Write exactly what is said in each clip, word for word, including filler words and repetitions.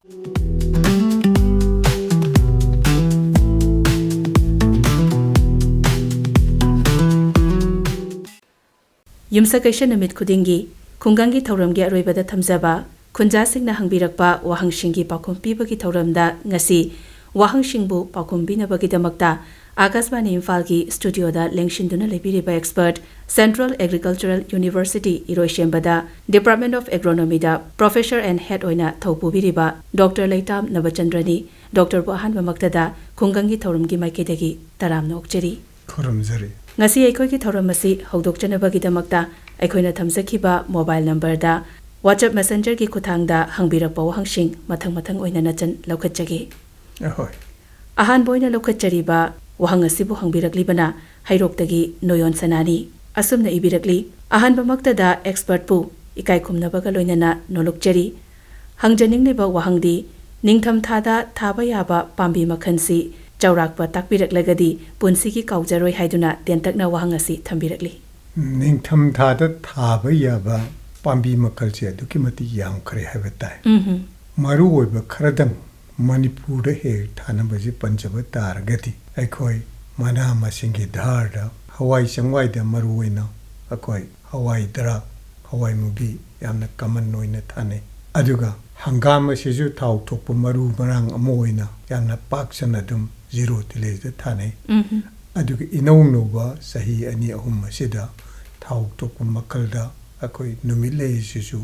ꯌꯨꯝꯁꯀꯩꯁ ꯅꯨꯃꯤꯠ ꯈꯨꯗꯤꯡꯒꯤ ꯈꯨꯡꯒꯪꯒꯤ ꯊꯧꯔꯝꯒꯤ ꯑꯔꯣꯏꯕꯗ ꯊꯝꯖꯕ ꯈꯨꯟꯖꯥꯁꯤꯡꯅ ꯍꯪꯕꯤꯔꯛꯄ ꯋꯥꯍꯪꯁꯤꯡꯒꯤ ꯄꯥꯎꯈꯨꯝ ꯄꯤꯕꯒꯤ ꯊꯧꯔꯝꯗ ꯉꯁꯤ ꯋꯥꯍꯪꯁꯤꯡꯕꯨ ꯄꯥꯎꯈꯨꯝ ꯄꯤꯅꯕꯒꯤꯗꯃꯛꯇ ꯑꯥꯀꯥꯁꯕꯥꯅꯤ ꯏꯝꯐꯥꯜꯒꯤ ꯁ꯭ꯇꯨꯗꯤꯑꯣꯗ ꯂꯦꯡꯁꯤꯟꯗꯨꯅ ꯂꯩꯕꯤꯔꯤꯕ expert, Central Agricultural University ꯏꯔꯣꯏꯁꯦꯝꯕꯗ Department of Agronomyꯗ Professor and Head ꯑꯣꯏꯅ ꯊꯧ ꯄꯨꯕꯤꯔꯤꯕ ꯗꯣꯛꯇꯔ ꯂꯩꯇꯥꯝ ꯅꯕꯆꯟꯗ꯭ꯔꯅꯤ꯫ ꯗꯣꯛꯇꯔꯕꯨ ꯑꯍꯥꯟꯕꯃꯛꯇꯗ ꯈꯨꯡꯒꯪꯒꯤ ꯊꯧꯔꯝꯒꯤ ꯃꯥꯏꯀꯩꯗꯒꯤ ꯇꯔꯥꯝꯅ ꯑꯣꯛꯆꯔꯤ꯫ ꯈꯨꯔꯨꯝꯖꯔꯤ꯫ ꯉꯁꯤ ꯑꯩꯈꯣꯏꯒꯤ ꯊꯧꯔꯝ ꯑꯁꯤ ꯍꯧꯗꯣꯛꯆꯅꯕꯒꯤꯗꯃꯛꯇ ꯑꯩꯈꯣꯏꯅ ꯊꯝꯖꯈꯤꯕ mobile numberꯗ WhatsApp Messengerꯒꯤ ꯈꯨꯠꯊꯥꯡꯗ ꯍꯪꯕꯤꯔꯛꯄ ꯋꯥꯍꯪꯁꯤꯡ ꯃꯊꯪ ꯃꯊꯪ ꯑꯣꯏꯅ ꯅꯆꯟ ꯂꯧꯈꯠꯆꯒꯦ꯫ ꯑꯍꯣꯏ꯫ ꯑꯍꯥꯟꯕ ꯑꯣꯏꯅ ꯂꯧꯈꯠꯆꯔꯤꯕ ꯋꯥꯍꯪ ꯑꯁꯤꯕꯨ ꯍꯪꯕꯤꯔꯛꯂꯤꯕꯅ ꯍꯩꯔꯣꯛꯇꯒꯤ ꯅꯣꯌꯣꯟ ꯁꯅꯥꯅꯤ꯫ ꯑꯁꯨꯝꯅ ꯏꯕꯤꯔꯛꯂꯤ, ꯑꯍꯥꯟꯕꯃꯛꯇꯗ expertꯄꯨ ꯏꯀꯥꯏ ꯈꯨꯝꯅꯕꯒ ꯂꯣꯏꯅꯅ ꯅꯣꯂꯨꯛꯆꯔꯤ꯫ ꯍꯪꯖꯅꯤꯡꯂꯤꯕ ꯋꯥꯍꯪꯗꯤ, ꯅꯤꯡꯊꯝꯊꯥꯗ ꯊꯥꯕ ꯌꯥꯕ ꯄꯥꯝꯕꯤ ꯃꯈꯜꯁꯤ ꯆꯥꯎꯔꯥꯛꯄ ꯇꯥꯛꯄꯤꯔꯛꯂꯒꯗꯤ ꯄꯨꯟꯁꯤꯒꯤ ꯀꯥꯎꯖꯔꯣꯏ ꯍꯥꯏꯗꯨꯅ ꯇꯦꯟꯇꯛꯅ ꯋꯥꯍꯪ ꯑꯁꯤ ꯊꯝꯕꯤꯔꯛꯂꯤ꯫ ꯅꯤꯡꯊꯝꯊꯥꯗ ꯊꯥꯕ ꯌꯥꯕ ꯄꯥꯝꯕꯤ ꯃꯈꯜꯁꯦ ꯑꯗꯨꯛꯀꯤ ꯃꯇꯤꯛ ꯌꯥꯝꯈ꯭ꯔꯦ ꯍꯥꯏꯕ ꯇꯥꯏ꯫ ꯎꯝꯍꯨꯝ꯫ ꯃꯔꯨꯑꯣꯏꯕ ꯈꯔꯗꯪ ꯃꯅꯤꯄꯨꯔꯗ ꯍꯦꯛ ꯊꯥꯅꯕꯁꯤ ꯄꯟꯖꯕ ꯇꯥꯔꯒꯗꯤ, ꯑꯩꯈꯣꯏ ꯃꯅꯥ ꯃꯁꯤꯡꯒꯤ ꯙꯥꯔꯗ ꯍꯋꯥꯏ ꯆꯦꯡꯋꯥꯏꯗ ꯃꯔꯨꯑꯣꯏꯅ ꯑꯩꯈꯣꯏ ꯍꯋꯥꯏ ꯗ꯭ꯔꯥꯛ, ꯍꯋꯥꯏ ꯃꯨꯕꯤ ꯌꯥꯝꯅ common ꯑꯣꯏꯅ ꯊꯥꯅꯩ꯫ ꯑꯗꯨꯒ ꯍꯪꯒꯥꯝ ꯑꯁꯤꯁꯨ ꯊꯥꯎ ꯊꯣꯛꯄ ꯃꯔꯨ ꯃꯔꯥꯡ ꯑꯃ ꯑꯣꯏꯅ ꯌꯥꯝꯅ ꯄꯥꯛ ꯁꯟꯅ ꯑꯗꯨꯝ zero tillage ꯊꯥꯅꯩ꯫ ꯎꯝꯍꯨꯝ꯫ ꯑꯗꯨꯒ ꯏꯅꯧ ꯅꯧꯕ ꯆꯍꯤ ꯑꯅꯤ ꯑꯍꯨꯝ ꯑꯁꯤꯗ ꯊꯥꯎ ꯊꯣꯛꯄ ꯃꯈꯜꯗ ꯑꯩꯈꯣꯏ ꯅꯨꯃꯤꯠꯂꯩ ꯑꯁꯤꯁꯨ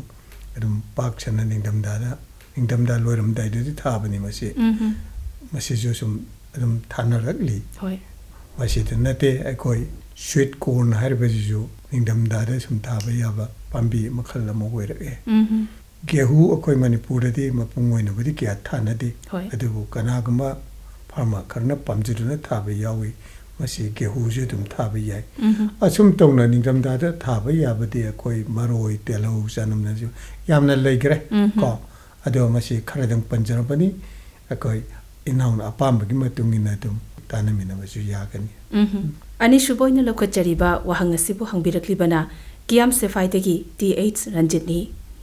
ꯑꯗꯨꯝ ꯄꯥꯛ ꯁꯟꯅ ꯅꯤꯡꯊꯝꯊꯥꯗ, ꯅꯤꯡꯊꯝꯊꯥ ꯂꯣꯏꯔꯝꯗꯥꯏꯗꯗꯤ ꯊꯥꯕꯅꯤ ꯃꯁꯤ꯫ ꯎꯝꯍꯨꯝ꯫ ꯃꯁꯤꯁꯨ ꯁꯨꯝ ꯑꯗꯨꯝ ꯊꯥꯅꯔꯛꯂꯤ꯫ ꯍꯣꯏ꯫ ꯃꯁꯤꯗ ꯅꯠꯇꯦ, ꯑꯩꯈꯣꯏ sweet corn ꯍꯥꯏꯔꯤꯕꯁꯤꯁꯨ ꯅꯤꯡꯊꯝꯊꯥꯗ ꯁꯨꯝ ꯊꯥꯕ ꯌꯥꯕ ꯄꯥꯝꯕꯤ ꯃꯈꯜ ꯑꯃ ꯑꯣꯏꯔꯛꯑꯦ꯫ ꯎꯝꯍꯨꯝ꯫ ꯒꯦꯍꯨ ꯑꯩꯈꯣꯏ ꯃꯅꯤꯄꯨꯔꯗꯗꯤ ꯃꯄꯨꯡ ꯑꯣꯏꯅꯕꯨꯗꯤ ꯀꯌꯥ ꯊꯥꯅꯗꯦ꯫ ꯍꯣꯏ꯫ ꯑꯗꯨꯕꯨ ꯀꯅꯥꯒꯨꯝꯕ farmer ꯈꯔꯅ ꯄꯥꯝꯖꯗꯨꯅ ꯊꯥꯕ ꯌꯥꯎꯏ꯫ ꯃꯁꯤ ꯒꯦꯍꯨꯁꯨ ꯑꯗꯨꯝ ꯊꯥꯕ ꯌꯥꯏ꯫ ꯎꯝꯍꯨꯝ꯫ ꯑꯁꯨꯝ ꯇꯧꯅ ꯅꯤꯡꯊꯝꯊꯥꯗ ꯊꯥꯕ ꯌꯥꯕꯗꯤ ꯑꯩꯈꯣꯏ ꯃꯔꯣꯏ, ꯇꯤꯜꯍꯧ, ꯆꯅꯝꯅꯁꯨ ꯌꯥꯝꯅ ꯂꯩꯈ꯭ꯔꯦ꯫ ꯎꯝꯍꯨꯝ꯫ ꯀꯣ? ꯑꯗꯣ ꯃꯁꯤ ꯈꯔꯗꯪ ꯄꯟꯖꯔꯕꯅꯤ꯫ ꯑꯩꯈꯣꯏ ꯏꯅꯥꯎꯅ ꯑꯄꯥꯝꯕꯒꯤ ꯃꯇꯨꯡ ꯏꯟꯅ ꯑꯗꯨꯝ ꯇꯥꯟꯅꯃꯤꯟꯅꯕꯁꯨ ꯌꯥꯒꯅꯤ꯫ ꯎꯝꯍꯨꯝ꯫ ꯑꯅꯤꯁꯨꯕ ꯑꯣꯏꯅ ꯂꯧꯈꯠꯆꯔꯤꯕ ꯋꯥꯍꯪ ꯑꯁꯤꯕꯨ ꯍꯪꯕꯤꯔꯛꯂꯤꯕꯅ ꯀꯤꯌꯥꯝ ꯁꯦꯐꯥꯏꯗꯒꯤ ꯇꯤ ꯑꯩꯆ ꯔꯟꯖꯤꯠꯅꯤ꯫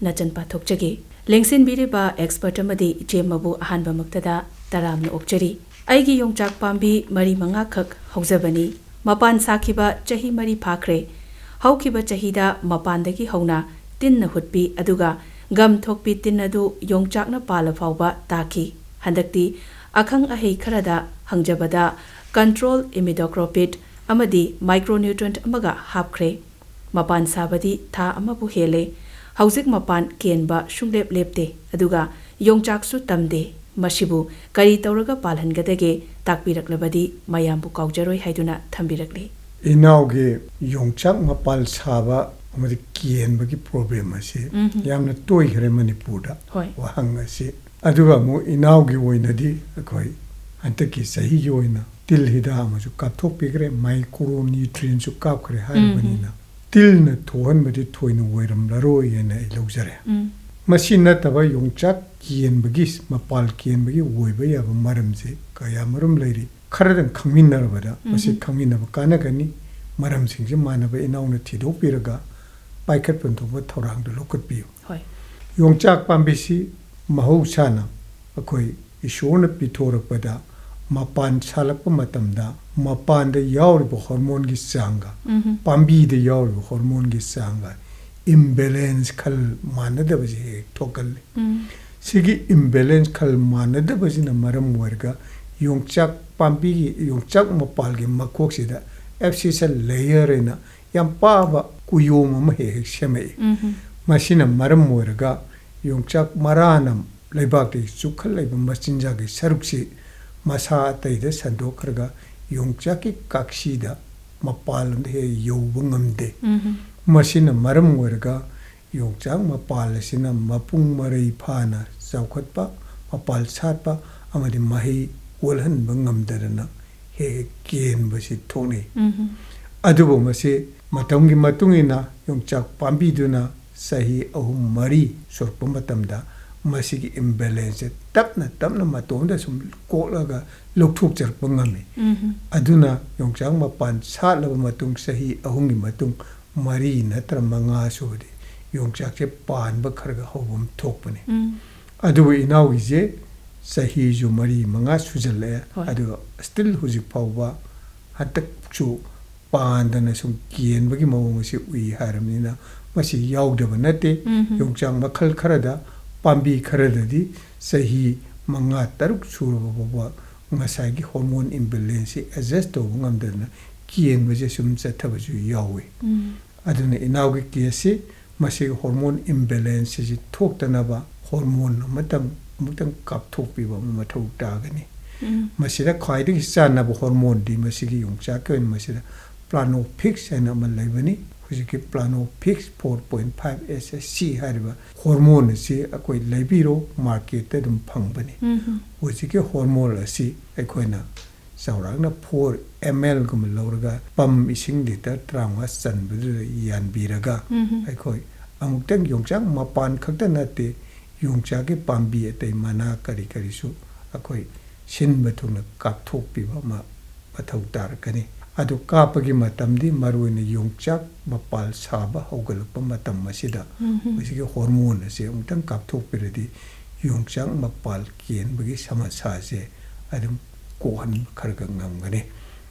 ꯅꯆꯟ ꯄꯥꯊꯣꯛꯆꯒꯦ꯫ ꯂꯦꯡꯁꯤꯟꯕꯤꯔꯤꯕ expert ꯑꯃꯗꯤ ꯏꯆꯦꯃꯕꯨ ꯑꯍꯥꯟꯕꯃꯛꯇꯗ ꯇꯔꯥꯝꯅ ꯑꯣꯛꯆꯔꯤ꯫ ꯑꯩꯒꯤ ꯌꯣꯡꯆꯥꯛ ꯄꯥꯝꯕꯤ ꯃꯔꯤ ꯃꯉꯥꯈꯛ ꯍꯧꯖꯕꯅꯤ꯫ ꯃꯄꯥꯟ ꯁꯥꯈꯤꯕ ꯆꯍꯤ ꯃꯔꯤ ꯐꯥꯈ꯭ꯔꯦ꯫ ꯍꯧꯈꯤꯕ ꯆꯍꯤꯗ ꯃꯄꯥꯟꯗꯒꯤ ꯍꯧꯅ ꯇꯤꯟꯅ ꯍꯨꯠꯄꯤ, ꯑꯗꯨꯒ ꯒꯝ ꯊꯣꯛꯄꯤ ꯇꯤꯟ ꯑꯗꯨ ꯌꯣꯡꯆꯥꯛꯅ ꯄꯥꯜꯂ ꯐꯥꯎꯕ ꯇꯥꯈꯤ꯫ ꯍꯟꯗꯛꯇꯤ ꯑꯈꯪ ꯑꯍꯩ ꯈꯔꯗ ꯍꯪꯖꯕꯗ control imidacloprid ꯑꯃꯗꯤ micronutrient ꯑꯃꯒ ꯍꯥꯞꯈ꯭ꯔꯦ꯫ ꯃꯄꯥꯟ ꯁꯥꯕꯗꯤ ꯊꯥ ꯑꯃꯕꯨ ꯍꯦꯜꯂꯦ꯫ ꯍꯧꯖꯤꯛ ꯃꯄꯥꯟ ꯀꯦꯟꯕ ꯁꯨꯡꯂꯦꯞ ꯂꯦꯞꯇꯦ, ꯑꯗꯨꯒ ꯌꯣꯡꯆꯥꯛꯁꯨ ꯇꯝꯗꯦ꯫ ꯃꯁꯤꯕꯨ ꯀꯔꯤ ꯇꯧꯔꯒ ꯄꯥꯜꯍꯟꯒꯗꯒꯦ ꯇꯥꯛꯄꯤꯔꯛꯂꯕꯗꯤ ꯃꯌꯥꯝꯕꯨ ꯀꯥꯎꯖꯔꯣꯏ ꯍꯥꯏꯗꯨꯅ ꯊꯝꯕꯤꯔꯛꯂꯤ꯫ ꯏꯅꯥꯎꯒꯤ ꯌꯣꯡꯆꯥꯛ ꯃꯄꯥꯜ ꯁꯥꯕ ꯑꯃꯗꯤ ꯀꯦꯟꯕꯒꯤ problem ꯑꯁꯤ ꯎꯝꯍꯨꯝ꯫ ꯌꯥꯝꯅ ꯇꯣꯏꯈ꯭ꯔꯦ ꯃꯅꯤꯄꯨꯔꯗ꯫ ꯍꯣꯏ꯫ ꯋꯥꯍꯪ ꯑꯁꯤ꯫ ꯑꯗꯨꯒ ꯑꯃꯨꯛ ꯏꯅꯥꯎꯒꯤ ꯑꯣꯏꯅꯗꯤ ꯑꯩꯈꯣꯏ ꯍꯟꯗꯛꯀꯤ ꯆꯍꯤꯒꯤ ꯑꯣꯏꯅ ꯇꯤꯜ ꯍꯤꯗꯥꯛ ꯑꯃꯁꯨ ꯀꯥꯞꯊꯣꯛꯄꯤꯈ꯭ꯔꯦ, micronutrientꯁꯨ ꯀꯥꯞꯈ꯭ꯔꯦ ꯍꯥꯏꯔꯕꯅꯤꯅ, ꯎꯝꯍꯨꯝ꯫ ꯇꯤꯜꯅ ꯊꯣꯛꯍꯟꯕꯗꯤ ꯊꯣꯏꯅ ꯑꯣꯏꯔꯝꯂꯔꯣꯏ ꯍꯥꯏꯅ ꯑꯩ ꯂꯧꯖꯔꯦ꯫ ꯎꯝ꯫ ꯃꯁꯤ ꯅꯠꯇꯕ ꯌꯣꯡꯆꯥꯛ ꯀꯦꯟꯕꯒꯤ, ꯃꯄꯥꯜ ꯀꯦꯟꯕꯒꯤ ꯑꯣꯏꯕ ꯌꯥꯕ ꯃꯔꯝꯁꯦ ꯀꯌꯥ ꯃꯔꯨꯝ ꯂꯩꯔꯤ꯫ ꯈꯔꯗꯪ ꯈꯪꯃꯤꯟꯅꯔꯕꯗ ꯃꯁꯤ ꯎꯝꯍꯨꯝ꯫ ꯈꯪꯃꯤꯟꯅꯕ ꯀꯥꯟꯅꯒꯅꯤ꯫ ꯃꯔꯝꯁꯤꯡꯁꯦ ꯃꯥꯟꯅꯕ ꯏꯅꯥꯎꯅ ꯊꯤꯗꯣꯛꯄꯤꯔꯒ ꯄꯥꯏꯈꯠꯐꯝ ꯊꯣꯛꯄ ꯊꯧꯔꯥꯡꯗꯨ ꯂꯧꯈꯠꯄꯤꯌꯨ꯫ ꯍꯣꯏ꯫ ꯌꯣꯡꯆꯥꯛ ꯄꯥꯝꯕꯤꯁꯤ ꯃꯍꯧꯁꯥꯅ ꯑꯩꯈꯣꯏ ꯏꯁꯣꯔꯅ ꯄꯤꯊꯣꯔꯛꯄꯗ ꯃꯄꯥꯟ ꯁꯥꯠꯂꯛꯄ ꯃꯇꯝꯗ ꯃꯄꯥꯟꯗ ꯌꯥꯎꯔꯤꯕ hormoneꯒꯤ ꯆꯥꯡꯒ ꯎꯝꯍꯨꯝ꯫ ꯄꯥꯝꯕꯤꯗ ꯌꯥꯎꯔꯤꯕ hormoneꯒꯤ ꯆꯥꯡꯒ imbalance, ꯈꯜ ꯃꯥꯟꯅꯗꯕꯁꯦ ꯍꯦꯛ ꯍꯦꯛ ꯊꯣꯛꯀꯜꯂꯤ꯫ ꯎꯝ꯫ ꯁꯤꯒꯤ imbalance, ꯈꯜ ꯃꯥꯟꯅꯗꯕꯁꯤꯅ ꯃꯔꯝ ꯑꯣꯏꯔꯒ ꯌꯣꯡꯆꯥꯛ ꯄꯥꯝꯕꯤꯒꯤ, ꯌꯣꯡꯆꯥꯛ ꯃꯄꯥꯜꯒꯤ ꯃꯀꯣꯛꯁꯤꯗ abscissal layer ꯍꯥꯏꯅ ꯌꯥꯝ ꯄꯥꯕ ꯀꯨꯌꯣꯝ ꯑꯃ ꯍꯦꯛ ꯍꯦꯛ ꯁꯦꯝꯃꯛꯏ꯫ ꯎꯝꯍꯨꯝ꯫ ꯃꯁꯤꯅ ꯃꯔꯝ ꯑꯣꯏꯔꯒ ꯌꯣꯡꯆꯥꯛ ꯃꯔꯥꯅ ꯂꯩꯕꯥꯛꯇꯒꯤ ꯆꯨꯞꯈꯠꯂꯛꯏꯕ ꯃꯆꯤꯟꯖꯥꯛꯀꯤ ꯁꯔꯨꯛꯁꯤ ꯃꯁꯥ ꯑꯇꯩꯗ ꯁꯟꯗꯣꯛꯈ꯭ꯔꯒ ꯌꯣꯡꯆꯥꯛꯀꯤ ꯀꯥꯛꯁꯤꯗ, ꯃꯄꯥꯜꯂꯣꯝꯗ ꯍꯦꯛ ꯌꯧꯕ ꯉꯝꯗꯦ꯫ ꯎꯝꯍꯨꯝ꯫ ꯃꯁꯤꯅ ꯃꯔꯝ ꯑꯣꯏꯔꯒ ꯌꯣꯡꯆꯥꯛ ꯃꯄꯥꯜ ꯑꯁꯤꯅ ꯃꯄꯨꯡ ꯃꯔꯩ ꯐꯥꯅ ꯆꯥꯎꯈꯠꯄ, ꯃꯄꯥꯜ ꯁꯥꯠꯄ ꯑꯃꯗꯤ ꯃꯍꯩ ꯑꯣꯜꯍꯟꯕ ꯉꯝꯗꯗꯅ ꯍꯦꯛ ꯍꯦꯛ ꯀꯦꯟꯕꯁꯤ ꯊꯣꯛꯅꯩ꯫ ꯎꯝꯍꯨꯝ꯫ ꯑꯗꯨꯕꯨ ꯃꯁꯤ ꯃꯇꯝꯒꯤ ꯃꯇꯨꯡ ꯏꯟꯅ ꯌꯣꯡꯆꯥꯛ ꯄꯥꯝꯕꯤꯗꯨꯅ ꯆꯍꯤ ꯑꯍꯨꯝ ꯃꯔꯤ ꯁꯨꯔꯛꯄ ꯃꯇꯝꯗ ꯃꯁꯤꯒꯤ imbalanceꯁꯦ ꯇꯞꯅ ꯇꯞꯅ ꯃꯇꯣꯝꯗ ꯁꯨꯝ ꯀꯣꯛꯂꯒ ꯂꯧꯊꯣꯛꯆꯔꯛꯄ ꯉꯝꯃꯤ꯫ ꯎꯝꯍꯨꯝ꯫ ꯑꯗꯨꯅ ꯌꯣꯡꯆꯥꯛ ꯃꯄꯥꯟ ꯁꯥꯠꯂꯕ ꯃꯇꯨꯡ, ꯆꯍꯤ ꯑꯍꯨꯝꯒꯤ ꯃꯇꯨꯡ, ꯃꯔꯤ ꯅꯠꯇ꯭ꯔ ꯃꯉꯥ ꯁꯨꯕꯗꯤ ꯌꯣꯡꯆꯥꯛꯁꯦ ꯄꯥꯟꯕ ꯈꯔ ꯈꯔ ꯍꯧꯕ ꯑꯃ ꯊꯣꯛꯄꯅꯤ꯫ ꯎꯝ꯫ ꯑꯗꯨꯕꯨ ꯏꯅꯥꯎꯒꯤꯁꯦ ꯆꯍꯤꯁꯨ ꯃꯔꯤ ꯃꯉꯥ ꯁꯨꯖꯜꯂꯛꯑꯦ꯫ ꯍꯣꯏ꯫ ꯑꯗꯨꯒ still ꯍꯧꯖꯤꯛ ꯐꯥꯎꯕ ꯍꯟꯗꯛꯁꯨ ꯄꯥꯟꯗꯅ ꯁꯨꯝ ꯀꯦꯟꯕꯒꯤ ꯃꯑꯣꯡ ꯑꯁꯤ ꯎꯏ ꯍꯥꯏꯔꯕꯅꯤꯅ, ꯃꯁꯤ ꯌꯥꯎꯗꯕ ꯅꯠꯇꯦ꯫ ꯎꯝ꯫ ꯌꯣꯡꯆꯥꯛ ꯃꯈꯜ ꯈꯔꯗ, ꯄꯥꯝꯕꯤ ꯈꯔꯗꯗꯤ ꯆꯍꯤ ꯃꯉꯥ ꯇꯔꯨꯛ ꯁꯨꯔꯕ ꯐꯥꯎꯕ ꯉꯁꯥꯏꯒꯤ hormone imbalance ꯁꯤ adjust ꯇꯧꯕ ꯉꯝꯗꯗꯅ ꯀꯦꯟꯕꯁꯦ ꯁꯨꯝ ꯆꯠꯊꯕꯁꯨ ꯌꯥꯎꯏ꯫ ꯎꯝ꯫ ꯑꯗꯨꯅ ꯏꯅꯥꯎꯒꯤ case ꯁꯤ ꯃꯁꯤꯒꯤ hormone imbalance ꯁꯤ ꯊꯣꯛꯇꯅꯕ hormone ꯑꯃꯇꯪ, ꯑꯃꯨꯛꯇꯪ ꯀꯥꯞꯊꯣꯛꯄꯤꯕ ꯑꯃ ꯃꯊꯧ ꯇꯥꯒꯅꯤ꯫ ꯎꯝ꯫ ꯃꯁꯤꯗ ꯈ꯭ꯋꯥꯏꯗꯒꯤ ꯆꯥꯟꯅꯕ hormone ꯗꯤ ꯃꯁꯤꯒꯤ ꯌꯣꯡꯆꯥꯛꯀꯤ ꯑꯣꯏꯅ ꯃꯁꯤꯗ Planophix ꯍꯥꯏꯅ ꯑꯃ ꯂꯩꯕꯅꯤ꯫ ꯍꯧꯖꯤꯛꯀꯤ Planophix four point five S S C ꯍꯥꯏꯔꯤꯕ hormone ꯑꯁꯤ ꯑꯩꯈꯣꯏ ꯂꯩꯕꯤꯔꯣ, market ꯇ ꯑꯗꯨꯝ ꯐꯪꯕꯅꯤ꯫ ꯎꯝ꯫ ꯍꯧꯖꯤꯛꯀꯤ hormone ꯑꯁꯤ ꯑꯩꯈꯣꯏꯅ ꯆꯥꯎꯔꯥꯛꯅ four M L ꯒꯨꯝꯕ ꯂꯧꯔꯒ pump ꯏꯁꯤꯡ litre ꯇꯔꯥꯃꯉꯥ ꯆꯟꯕꯗꯨꯗ ꯌꯥꯟꯕꯤꯔꯒ ꯎꯝ꯫ ꯑꯩꯈꯣꯏ ꯑꯃꯨꯛꯇꯪ ꯌꯣꯡꯆꯥꯛ ꯃꯄꯥꯟ ꯈꯛꯇ ꯅꯠꯇꯦ, ꯌꯣꯡꯆꯥꯛꯀꯤ ꯄꯥꯝꯕꯤ ꯑꯇꯩ ꯃꯅꯥ ꯀꯔꯤ ꯀꯔꯤꯁꯨ ꯑꯩꯈꯣꯏ ꯁꯤꯟꯕ ꯊꯨꯡꯅ ꯀꯥꯞꯊꯣꯛꯄꯤꯕ ꯑꯃ ꯃꯊꯧ ꯇꯥꯔꯛꯀꯅꯤ꯫ ꯑꯗꯨ ꯀꯥꯞꯄꯒꯤ ꯃꯇꯝꯗꯤ ꯃꯔꯨꯑꯣꯏꯅ ꯌꯣꯡꯆꯥꯛ ꯃꯄꯥꯜ ꯁꯥꯕ ꯍꯧꯒꯠꯂꯛꯄ ꯃꯇꯝ ꯑꯁꯤꯗ ꯎꯝ꯫ ꯍꯧꯖꯤꯛꯀꯤ hormone ꯑꯁꯦ ꯑꯃꯨꯛꯇꯪ ꯀꯥꯞꯊꯣꯛꯄꯤꯔꯗꯤ ꯌꯣꯡꯆꯥꯛ ꯃꯄꯥꯜ ꯀꯦꯟꯕꯒꯤ ꯁꯃꯁ꯭ꯌꯥꯁꯦ ꯑꯗꯨꯝ ꯀꯣꯛꯍꯟꯕ ꯈꯔ ꯈꯔ ꯉꯝꯒꯅꯤ꯫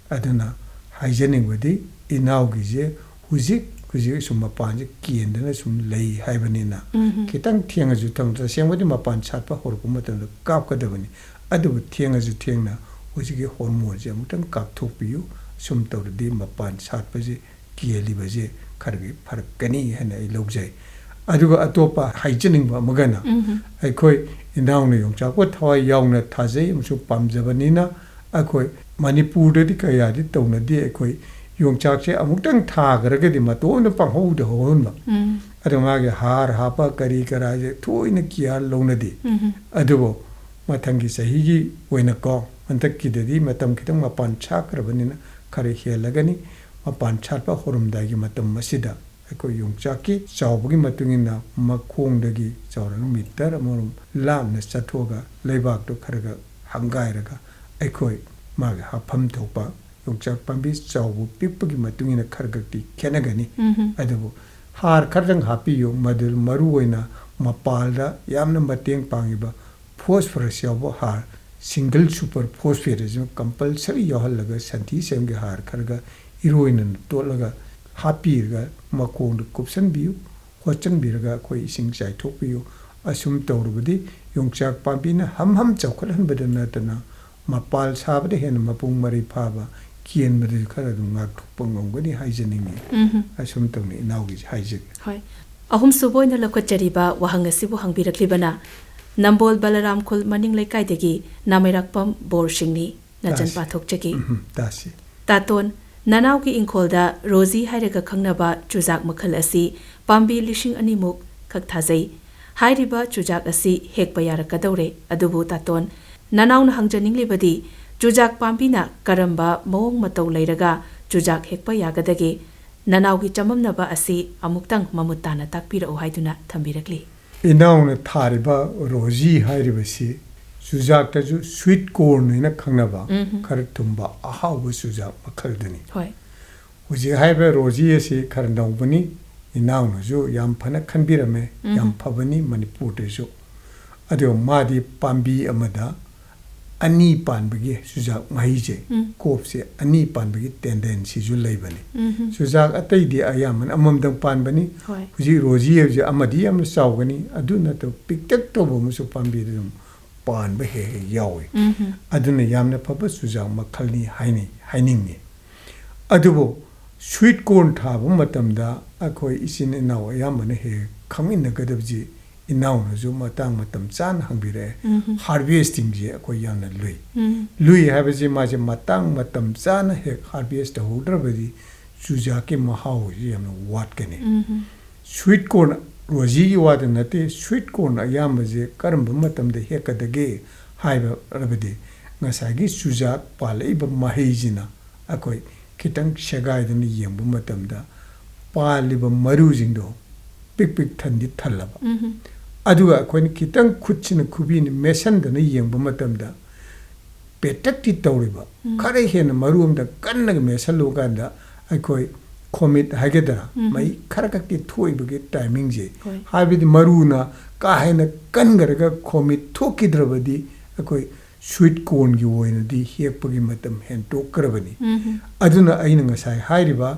ꯑꯗꯨꯅ ꯍꯥꯏꯖꯅꯤꯡꯕꯗꯤ ꯏꯅꯥꯎꯒꯤꯁꯦ ꯍꯧꯖꯤꯛ, ꯍꯧꯖꯤꯛ ꯁꯨꯝ ꯃꯄꯥꯟꯁꯦ ꯀꯦꯟꯗꯅ ꯁꯨꯝ ꯂꯩ ꯍꯥꯏꯕꯅꯤꯅ ꯎꯝ꯫ ꯈꯤꯇꯪ ꯊꯦꯡꯉꯁꯨ ꯊꯦꯡꯅ, ꯇꯁꯦꯡꯕꯗꯤ ꯃꯄꯥꯟ ꯁꯥꯠꯄ ꯍꯧꯔꯛꯄ ꯃꯇꯝꯗ ꯀꯥꯞꯀꯗꯕꯅꯤ꯫ ꯑꯗꯨꯕꯨ ꯊꯦꯡꯉꯁꯨ ꯊꯦꯡꯅ ꯍꯧꯖꯤꯛꯀꯤ hormone ꯁꯦ ꯑꯃꯨꯛꯇꯪ ꯀꯥꯞꯊꯣꯛꯄꯤꯌꯨ꯫ ꯁꯨꯝ ꯇꯧꯔꯗꯤ ꯃꯄꯥꯟ ꯁꯥꯠꯄꯁꯦ ꯀꯦꯜꯂꯤꯕꯁꯦ ꯈꯔꯒꯤ ꯐꯔꯛꯀꯅꯤ ꯍꯥꯏꯅ ꯑꯩ ꯂꯧꯖꯩ꯫ ꯑꯗꯨꯒ ꯑꯇꯣꯞꯄ ꯍꯥꯏꯖꯅꯤꯡꯕ ꯑꯃꯒꯅ, ꯎꯝ꯫ ꯑꯩꯈꯣꯏ ꯏꯅꯥꯎꯅ ꯌꯣꯡꯆꯥꯛꯄꯨ ꯊꯋꯥꯏ ꯌꯥꯎꯅ ꯊꯥꯖꯩ ꯑꯃꯁꯨꯡ ꯄꯥꯝꯖꯕꯅꯤꯅ, ꯑꯩꯈꯣꯏ ꯃꯅꯤꯄꯨꯔꯗꯗꯤ ꯀꯌꯥꯗꯤ ꯇꯧꯅꯗꯦ꯫ ꯑꯩꯈꯣꯏ ꯌꯣꯡꯆꯥꯛꯁꯦ ꯑꯃꯨꯛꯇꯪ ꯊꯥꯈ꯭ꯔꯒꯗꯤ ꯃꯇꯣꯝꯗ ꯄꯪꯍꯧꯗ ꯍꯧꯍꯟꯕ꯫ ꯎꯝ꯫ ꯑꯗꯣ ꯃꯥꯒꯤ ꯍꯥꯔ ꯍꯥꯞꯄ ꯀꯔꯤ ꯀꯔꯥꯁꯦ ꯊꯣꯏꯅ care ꯂꯧꯅꯗꯦ꯫ ꯎꯝ꯫ ꯑꯗꯨꯕꯨ ꯃꯊꯪꯒꯤ ꯆꯍꯤꯒꯤ ꯑꯣꯏꯅꯀꯣ, ꯍꯟꯗꯛꯀꯤꯗꯗꯤ ꯃꯇꯝ ꯈꯤꯇꯪ ꯃꯄꯥꯟ ꯁꯥꯠꯈ꯭ꯔꯕꯅꯤꯅ ꯈꯔ ꯍꯦꯜꯂꯒꯅꯤ꯫ ꯃꯄꯥꯟ ꯁꯥꯠꯄ ꯍꯧꯔꯝꯗꯥꯏꯒꯤ ꯃꯇꯝ ꯑꯁꯤꯗ ꯑꯩꯈꯣꯏ ꯌꯣꯡꯆꯥꯛꯀꯤ ꯆꯥꯎꯕꯒꯤ ꯃꯇꯨꯡ ꯏꯟꯅ ꯃꯈꯣꯡꯗꯒꯤ ꯆꯥꯎꯔꯒ metre ꯑꯃꯔꯣꯝ ꯂꯥꯞꯅ ꯆꯠꯊꯣꯛꯑꯒ ꯂꯩꯕꯥꯛꯇꯨ ꯈꯔ ꯈꯔ ꯍꯪꯒꯥꯏꯔꯒ ꯑꯩꯈꯣꯏ ꯃꯥꯒꯤ ꯍꯥꯞꯐꯝ ꯊꯣꯛꯄ ꯌꯣꯡꯆꯥꯛ ꯄꯥꯝꯕꯤ ꯆꯥꯎꯕ ꯄꯤꯛꯄꯒꯤ ꯃꯇꯨꯡ ꯏꯟꯅ ꯈꯔ ꯈꯛꯇꯤ ꯈꯦꯠꯅꯒꯅꯤ꯫ ꯎꯝ꯫ ꯑꯗꯨꯕꯨ ꯍꯥꯔ ꯈꯔꯗꯪ ꯍꯥꯞꯄꯤꯌꯨ, ꯃꯗꯨ ꯃꯔꯨ ꯑꯣꯏꯅ ꯃꯄꯥꯜꯗ ꯌꯥꯝꯅ ꯃꯇꯦꯡ ꯄꯥꯡꯉꯤꯕ phosphorus ꯌꯥꯎꯕ ꯍꯥꯔ, single super phosphate ꯑꯁꯤꯃ compulsory ꯌꯥꯎꯍꯜꯂꯒ, ꯁꯟꯊꯤ ꯁꯟꯌꯨꯡꯒꯤ ꯍꯥꯔ ꯈꯔꯒ ꯏꯔꯣꯏꯅꯅ ꯇꯣꯠꯂꯒ ꯍꯥꯞꯄꯤꯔꯒ ꯃꯈꯣꯡꯗ ꯀꯨꯞꯁꯟꯕꯤꯌꯨ, ꯍꯣꯠꯆꯟꯕꯤꯔꯒ ꯑꯩꯈꯣꯏ ꯏꯁꯤꯡ ꯆꯥꯏꯊꯣꯛꯄꯤꯌꯨ꯫ ꯑꯁꯨꯝ ꯇꯧꯔꯕꯗꯤ ꯌꯣꯡꯆꯥꯛ ꯄꯥꯝꯕꯤꯅ ꯍꯝ ꯍꯝ ꯆꯥꯎꯈꯠꯍꯟꯕꯗ ꯅꯠꯇꯅ ꯃꯄꯥꯜ ꯁꯥꯕꯗ ꯍꯦꯟꯅ ꯃꯄꯨꯡ ꯃꯔꯩ ꯐꯥꯕ ꯀꯦꯟꯕꯗꯁꯨ ꯈꯔ ꯑꯗꯨꯝ ꯉꯥꯛꯊꯣꯛꯄ ꯉꯝꯒꯅꯤ ꯍꯥꯏꯖꯅꯤꯡꯉꯤ꯫ ꯎꯝꯍꯨꯝ꯫ ꯑꯁꯨꯝ ꯇꯧꯅ ꯏꯅꯥꯎꯒꯤꯁꯦ ꯍꯥꯏꯖꯒꯦ꯫ ꯍꯣꯏ꯫ ꯑꯍꯨꯝꯁꯨꯕ ꯑꯣꯏꯅ ꯂꯧꯈꯠꯆꯔꯤꯕ ꯋꯥꯍꯪ ꯑꯁꯤꯕꯨ ꯍꯪꯕꯤꯔꯛꯂꯤꯕꯅ ꯅꯝꯕꯣꯜ ꯕꯂꯔꯥꯝ ꯈꯨꯜ ꯃꯅꯤꯡ ꯂꯩꯀꯥꯏꯗꯒꯤ ꯅꯥꯃꯩꯔꯥꯛꯄꯝ ꯕꯣꯔ ꯁꯤꯡꯅꯤ꯫ ꯅꯆꯟ ꯇꯥꯁꯤ꯫ ꯄꯥꯊꯣꯛꯆꯒꯦ꯫ ꯎꯝ, ꯇꯥꯁꯤ꯫ ꯇꯥꯇꯣꯟ, ꯅꯅꯥꯎꯒꯤ ꯏꯪꯈꯣꯜꯗ ꯔꯣꯖꯤ ꯍꯥꯏꯔꯒ ꯈꯪꯅꯕ ꯆꯨꯖꯥꯛ ꯃꯈꯜ ꯑꯁꯤ ꯄꯥꯝꯕꯤ ꯂꯤꯁꯤꯡ ꯑꯅꯤꯃꯨꯛ ꯈꯛ ꯊꯥꯖꯩ꯫ ꯍꯥꯏꯔꯤꯕ ꯆꯨꯖꯥꯛ ꯑꯁꯤ ꯍꯦꯛꯄ ꯌꯥꯔꯛꯀꯗꯧꯔꯦ꯫ ꯑꯗꯨꯕꯨ ꯇꯥꯇꯣꯟ, ꯅꯅꯥꯎꯅ ꯍꯪꯖꯅꯤꯡꯂꯤꯕꯗꯤ ꯆꯨꯖꯥꯛ ꯄꯥꯝꯕꯤꯅ ꯀꯔꯝꯕ ꯃꯑꯣꯡ ꯃꯇꯧ ꯂꯩꯔꯒ ꯆꯨꯖꯥꯛ ꯍꯦꯛꯄ ꯌꯥꯒꯗꯒꯦ? ꯅꯅꯥꯎꯒꯤ ꯆꯃꯝꯅꯕ ꯑꯁꯤ ꯑꯃꯨꯛꯇꯪ ꯃꯃꯨꯠ ꯇꯥꯅ ꯇꯥꯛꯄꯤꯔꯛꯎ ꯍꯥꯏꯗꯨꯅ ꯊꯝꯕꯤꯔꯛꯂꯤ꯫ ꯏꯅꯥꯎꯅ ꯊꯥꯔꯤꯕ ꯔꯣꯖꯤ ꯍꯥꯏꯔꯤꯕꯁꯤ ꯆꯨꯖꯥꯛꯇꯁꯨ sweet corn ꯍꯥꯏꯅ ꯈꯪꯅꯕ ꯎꯝꯍꯨꯝ꯫ ꯈꯔ ꯊꯨꯝꯕ ꯑꯍꯥꯎꯕ ꯆꯨꯖꯥꯛ ꯃꯈꯜꯗꯨꯅꯤ꯫ ꯍꯣꯏ꯫ ꯍꯧꯖꯤꯛ ꯍꯥꯏꯔꯤꯕ ꯔꯣꯖꯤ ꯑꯁꯤ ꯈꯔ ꯅꯧꯕꯅꯤ, ꯏꯅꯥꯎꯅꯁꯨ ꯌꯥꯝ ꯐꯅ ꯈꯟꯕꯤꯔꯝꯃꯦ, ꯌꯥꯝ ꯎꯝꯍꯨꯝ꯫ ꯐꯕꯅꯤ ꯃꯅꯤꯄꯨꯔꯗꯁꯨ꯫ ꯑꯗꯨꯒ ꯃꯥꯗꯤ ꯄꯥꯝꯕꯤ ꯑꯃꯗ ꯑꯅꯤ ꯄꯥꯟꯕꯒꯤ ꯆꯨꯖꯥꯛ ꯃꯍꯩꯁꯦ, ꯎꯝ꯫ ꯀꯣꯞꯁꯦ ꯑꯅꯤ ꯄꯥꯟꯕꯒꯤ tendencyꯁꯨ ꯂꯩꯕꯅꯤ꯫ ꯎꯝꯍꯨꯝ꯫ ꯆꯨꯖꯥꯛ ꯑꯇꯩꯗꯤ ꯑꯌꯥꯝꯕꯅ ꯑꯃꯃꯝꯗꯪ ꯄꯥꯟꯕꯅꯤ꯫ ꯍꯣꯏ꯫ ꯍꯧꯖꯤꯛ ꯔꯣꯖꯤ ꯍꯥꯏꯕꯁꯦ ꯑꯃꯗꯤ ꯌꯥꯝꯅ ꯆꯥꯎꯒꯅꯤ, ꯑꯗꯨ ꯅꯠꯇꯕ ꯄꯤꯛꯇꯛ ꯇꯧꯕ ꯑꯃꯁꯨ ꯄꯥꯝꯕꯤꯗ ꯑꯗꯨꯝ ꯄꯥꯟꯕ ꯍꯦꯛ ꯍꯦꯛ ꯌꯥꯎꯏ꯫ ꯎꯝꯍꯨꯝ꯫ ꯑꯗꯨꯅ ꯌꯥꯝꯅ ꯐꯕ ꯆꯨꯖꯥꯛ ꯃꯈꯜꯅꯤ ꯍꯥꯏꯅ ꯍꯥꯏꯅꯤꯡꯉꯤ꯫ ꯑꯗꯨꯕꯨ sweet corn ꯊꯥꯕ ꯃꯇꯝꯗ ꯑꯩꯈꯣꯏ ꯏꯆꯤꯟ ꯏꯅꯥꯎ ꯑꯌꯥꯝꯕꯅ ꯍꯦꯛ ꯍꯦꯛ ꯈꯪꯃꯤꯟꯅꯒꯗꯕꯁꯤ, ꯏꯅꯥꯎꯅꯁꯨ ꯃꯇꯥꯡ ꯃꯇꯝ ꯆꯥꯅ ꯍꯪꯕꯤꯔꯛꯑꯦ꯫ ꯎꯝꯍꯨꯝ꯫ Harvestingꯁꯦ ꯑꯩꯈꯣꯏ ꯌꯥꯝꯅ ꯂꯨꯏ꯫ ꯎꯝ꯫ ꯂꯨꯏ ꯍꯥꯏꯕꯁꯤ ꯃꯥꯁꯦ ꯃꯇꯥꯡ ꯃꯇꯝ ꯆꯥꯅ ꯍꯦꯛ harvest ꯇꯧꯍꯧꯗ꯭ꯔꯕꯗꯤ ꯆꯨꯖꯥꯛꯀꯤ ꯃꯍꯥꯎꯁꯤ ꯌꯥꯝꯅ ꯋꯥꯠꯀꯅꯤ꯫ ꯎꯝꯍꯨꯝ꯫ Sweet corn, ꯔꯣꯖꯤꯒꯤ ꯋꯥꯗ ꯅꯠꯇꯦ, sweet corn ꯑꯌꯥꯝꯕꯁꯦ ꯀꯔꯝꯕ ꯃꯇꯝꯗ ꯍꯦꯛꯀꯗꯒꯦ ꯍꯥꯏꯕꯗꯤ ꯉꯁꯥꯏꯒꯤ ꯆꯨꯖꯥꯛ ꯄꯥꯜꯂꯛꯏꯕ ꯃꯍꯩꯁꯤꯅ ꯑꯩꯈꯣꯏ ꯈꯤꯇꯪ ꯁꯦꯒꯥꯏꯗꯨꯅ ꯌꯦꯡꯕ ꯃꯇꯝꯗ ꯄꯥꯜꯂꯤꯕ ꯃꯔꯨꯁꯤꯡꯗꯣ ꯄꯤꯛ ꯄꯤꯛ ꯊꯟꯗꯤ ꯊꯜꯂꯕ꯫ ꯎꯝꯍꯨꯝ꯫ ꯑꯗꯨꯒ ꯑꯩꯈꯣꯏꯅ ꯈꯤꯇꯪ ꯈꯨꯠꯁꯤꯅ ꯈꯨꯕꯤꯅ ꯃꯦꯠꯁꯟꯗꯅ ꯌꯦꯡꯕ ꯃꯇꯝꯗ ꯄꯦꯇꯛꯇꯤ ꯇꯧꯔꯤꯕ, ꯎꯝ꯫ ꯈꯔ ꯍꯦꯟꯅ ꯃꯔꯨ ꯑꯃꯗ ꯀꯟꯅꯒ ꯃꯦꯠꯁꯜꯂꯨ ꯀꯥꯟꯗ ꯑꯩꯈꯣꯏ ꯈꯣꯃꯤꯠ ꯍꯥꯏꯒꯗ꯭ꯔꯥ, ꯃꯍꯤ ꯈꯔ ꯈꯛꯇꯤ ꯊꯣꯛꯏꯕꯒꯤ ꯇꯥꯏꯃꯤꯡꯁꯦ, ꯍꯣꯏ꯫ ꯍꯥꯏꯕꯗꯤ ꯃꯔꯨꯅ ꯀꯥ ꯍꯦꯟꯅ ꯀꯟꯈ꯭ꯔꯒ ꯈꯣꯃꯤꯠ ꯊꯣꯛꯈꯤꯗ꯭ꯔꯕꯗꯤ ꯑꯩꯈꯣꯏ ꯁ꯭ꯋꯤꯠ ꯀꯣꯔꯟꯒꯤ ꯑꯣꯏꯅꯗꯤ ꯍꯦꯛꯄꯒꯤ ꯃꯇꯝ ꯍꯦꯟꯇꯣꯛꯈ꯭ꯔꯕꯅꯤ꯫ ꯑꯗꯨꯅ ꯑꯩꯅ ꯉꯁꯥꯏ ꯍꯥꯏꯔꯤꯕ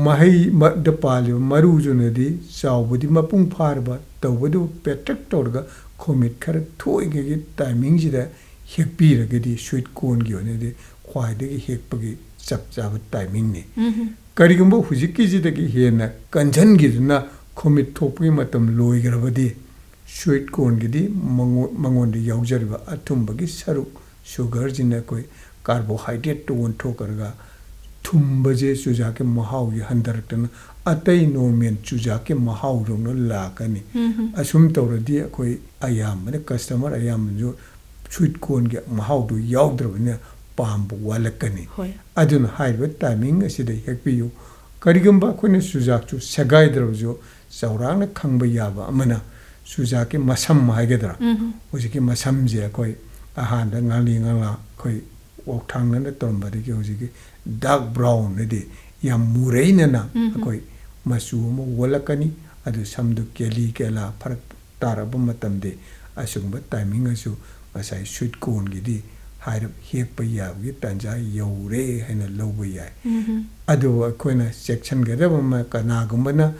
ꯃꯍꯩꯗ ꯄꯥꯜꯂꯤꯕ ꯃꯔꯨꯗꯨꯅꯗꯤ ꯆꯥꯎꯕꯗꯤ ꯃꯄꯨꯡ ꯐꯥꯔꯕ, ꯇꯧꯕꯗꯕꯨ ꯄꯦꯇ꯭ꯔꯛ ꯇꯧꯔꯒ ꯈꯣꯃꯤꯠ ꯈꯔ ꯊꯣꯛꯏꯉꯩꯒꯤ ꯇꯥꯏꯃꯤꯡꯁꯤꯗ ꯍꯦꯛꯄꯤꯔꯒꯗꯤ ꯁ꯭ꯋꯤꯠ ꯀꯣꯔꯟꯒꯤ ꯑꯣꯏꯅꯗꯤ ꯈ꯭ꯋꯥꯏꯗꯒꯤ ꯍꯦꯛꯄꯒꯤ ꯆꯞ ꯆꯥꯕ ꯇꯥꯏꯃꯤꯡꯅꯤ꯫ ꯀꯔꯤꯒꯨꯝꯕ ꯍꯧꯖꯤꯛꯀꯤꯁꯤꯗꯒꯤ ꯍꯦꯟꯅ ꯀꯟꯁꯤꯟꯈꯤꯗꯨꯅ ꯈꯣꯃꯤꯠ ꯊꯣꯛꯄꯒꯤ ꯃꯇꯝ ꯂꯣꯏꯈ꯭ꯔꯕꯗꯤ, ꯁ꯭ꯋꯤꯠ ꯀꯣꯔꯟꯒꯤꯗꯤ ꯃꯉꯣ-, ꯃꯉꯣꯟꯗ ꯌꯥꯎꯖꯔꯤꯕ ꯑꯊꯨꯝꯕꯒꯤ ꯁꯔꯨꯛ, ꯁꯨꯒꯔꯁꯤꯅ ꯑꯩꯈꯣꯏ ꯀꯥꯔꯕꯣꯍꯥꯏꯗ꯭ꯔꯦꯠꯇ ꯑꯣꯟꯊꯣꯛꯈ꯭ꯔꯒ, ꯊꯨꯝꯕꯁꯦ ꯆꯨꯖꯥꯛꯀꯤ ꯃꯍꯥꯎꯁꯦ ꯍꯟꯊꯔꯛꯇꯅ ꯑꯇꯩ ꯅꯣꯔꯃꯦꯜ ꯆꯨꯖꯥꯛꯀꯤ ꯃꯍꯥꯎꯗꯧꯅ ꯂꯥꯛꯀꯅꯤ꯫ ꯑꯁꯨꯝ ꯇꯧꯔꯗꯤ ꯑꯩꯈꯣꯏ ꯑꯌꯥꯝꯕꯅ, ꯀꯁꯇꯃꯔ ꯑꯌꯥꯝꯕꯅꯁꯨ ꯁ꯭ꯋꯤꯠ ꯀꯣꯔꯟꯒꯤ ꯃꯍꯥꯎꯗꯨ ꯌꯥꯎꯗ꯭ꯔꯕꯅꯤꯅ ꯄꯥꯝꯕ ꯋꯥꯠꯂꯛꯀꯅꯤ꯫ ꯍꯣꯏ꯫ ꯑꯗꯨꯅ ꯍꯥꯏꯔꯤꯕ ꯇꯥꯏꯃꯤꯡ ꯑꯁꯤꯗ ꯍꯦꯛꯄꯤꯌꯨ꯫ ꯀꯔꯤꯒꯨꯝꯕ ꯑꯩꯈꯣꯏꯅ ꯆꯨꯖꯥꯛꯁꯨ ꯁꯦꯒꯥꯏꯗ꯭ꯔꯕꯁꯨ, ꯆꯥꯎꯔꯥꯛꯅ ꯈꯪꯕ ꯌꯥꯕ ꯑꯃꯅ, ꯆꯨꯖꯥꯛꯀꯤ ꯃꯁꯝ ꯍꯥꯏꯒꯗ꯭ꯔꯥ, ꯍꯧꯖꯤꯛꯀꯤ ꯃꯁꯝꯁꯦ ꯑꯩꯈꯣꯏ ꯑꯍꯥꯟꯕ ꯉꯥꯡꯂꯤ ꯉꯥꯡꯂꯥ ꯑꯩꯈꯣꯏ ꯋꯥꯎꯊꯥꯡꯅꯅ ꯇꯧꯔꯝꯕꯗꯒꯤ ꯍꯧꯖꯤꯛꯀꯤ ꯗꯥꯔꯛ ꯕ꯭ꯔꯥꯎꯟ ꯍꯥꯏꯗꯤ ꯌꯥꯝ ꯃꯨꯔꯩꯅꯅ ꯑꯩꯈꯣꯏ ꯃꯆꯨ ꯑꯃ ꯑꯣꯜꯂꯛꯀꯅꯤ꯫ ꯑꯗꯨ ꯁꯝꯗꯨ ꯀꯦꯂꯤ ꯀꯦꯂꯥ ꯐꯔꯛ ꯇꯥꯔꯕ ꯃꯇꯝꯗꯤ ꯑꯁꯤꯒꯨꯝꯕ ꯇꯥꯏꯃꯤꯡ ꯑꯁꯨ ꯉꯁꯥꯏ ꯁ꯭ꯋꯤꯠ ꯀꯣꯔꯟꯒꯤꯗꯤ ꯍꯥꯏꯔꯞ ꯍꯦꯛꯄ ꯌꯥꯕꯒꯤ ꯇꯥꯟꯖꯥ ꯌꯧꯔꯦ ꯍꯥꯏꯅ ꯂꯧꯕ ꯌꯥꯏ꯫ ꯑꯗꯨꯕꯨ ꯑꯩꯈꯣꯏꯅ ꯆꯦꯛꯁꯤꯟꯒꯗꯕ ꯑꯃ, ꯀꯅꯥꯒꯨꯝꯕꯅ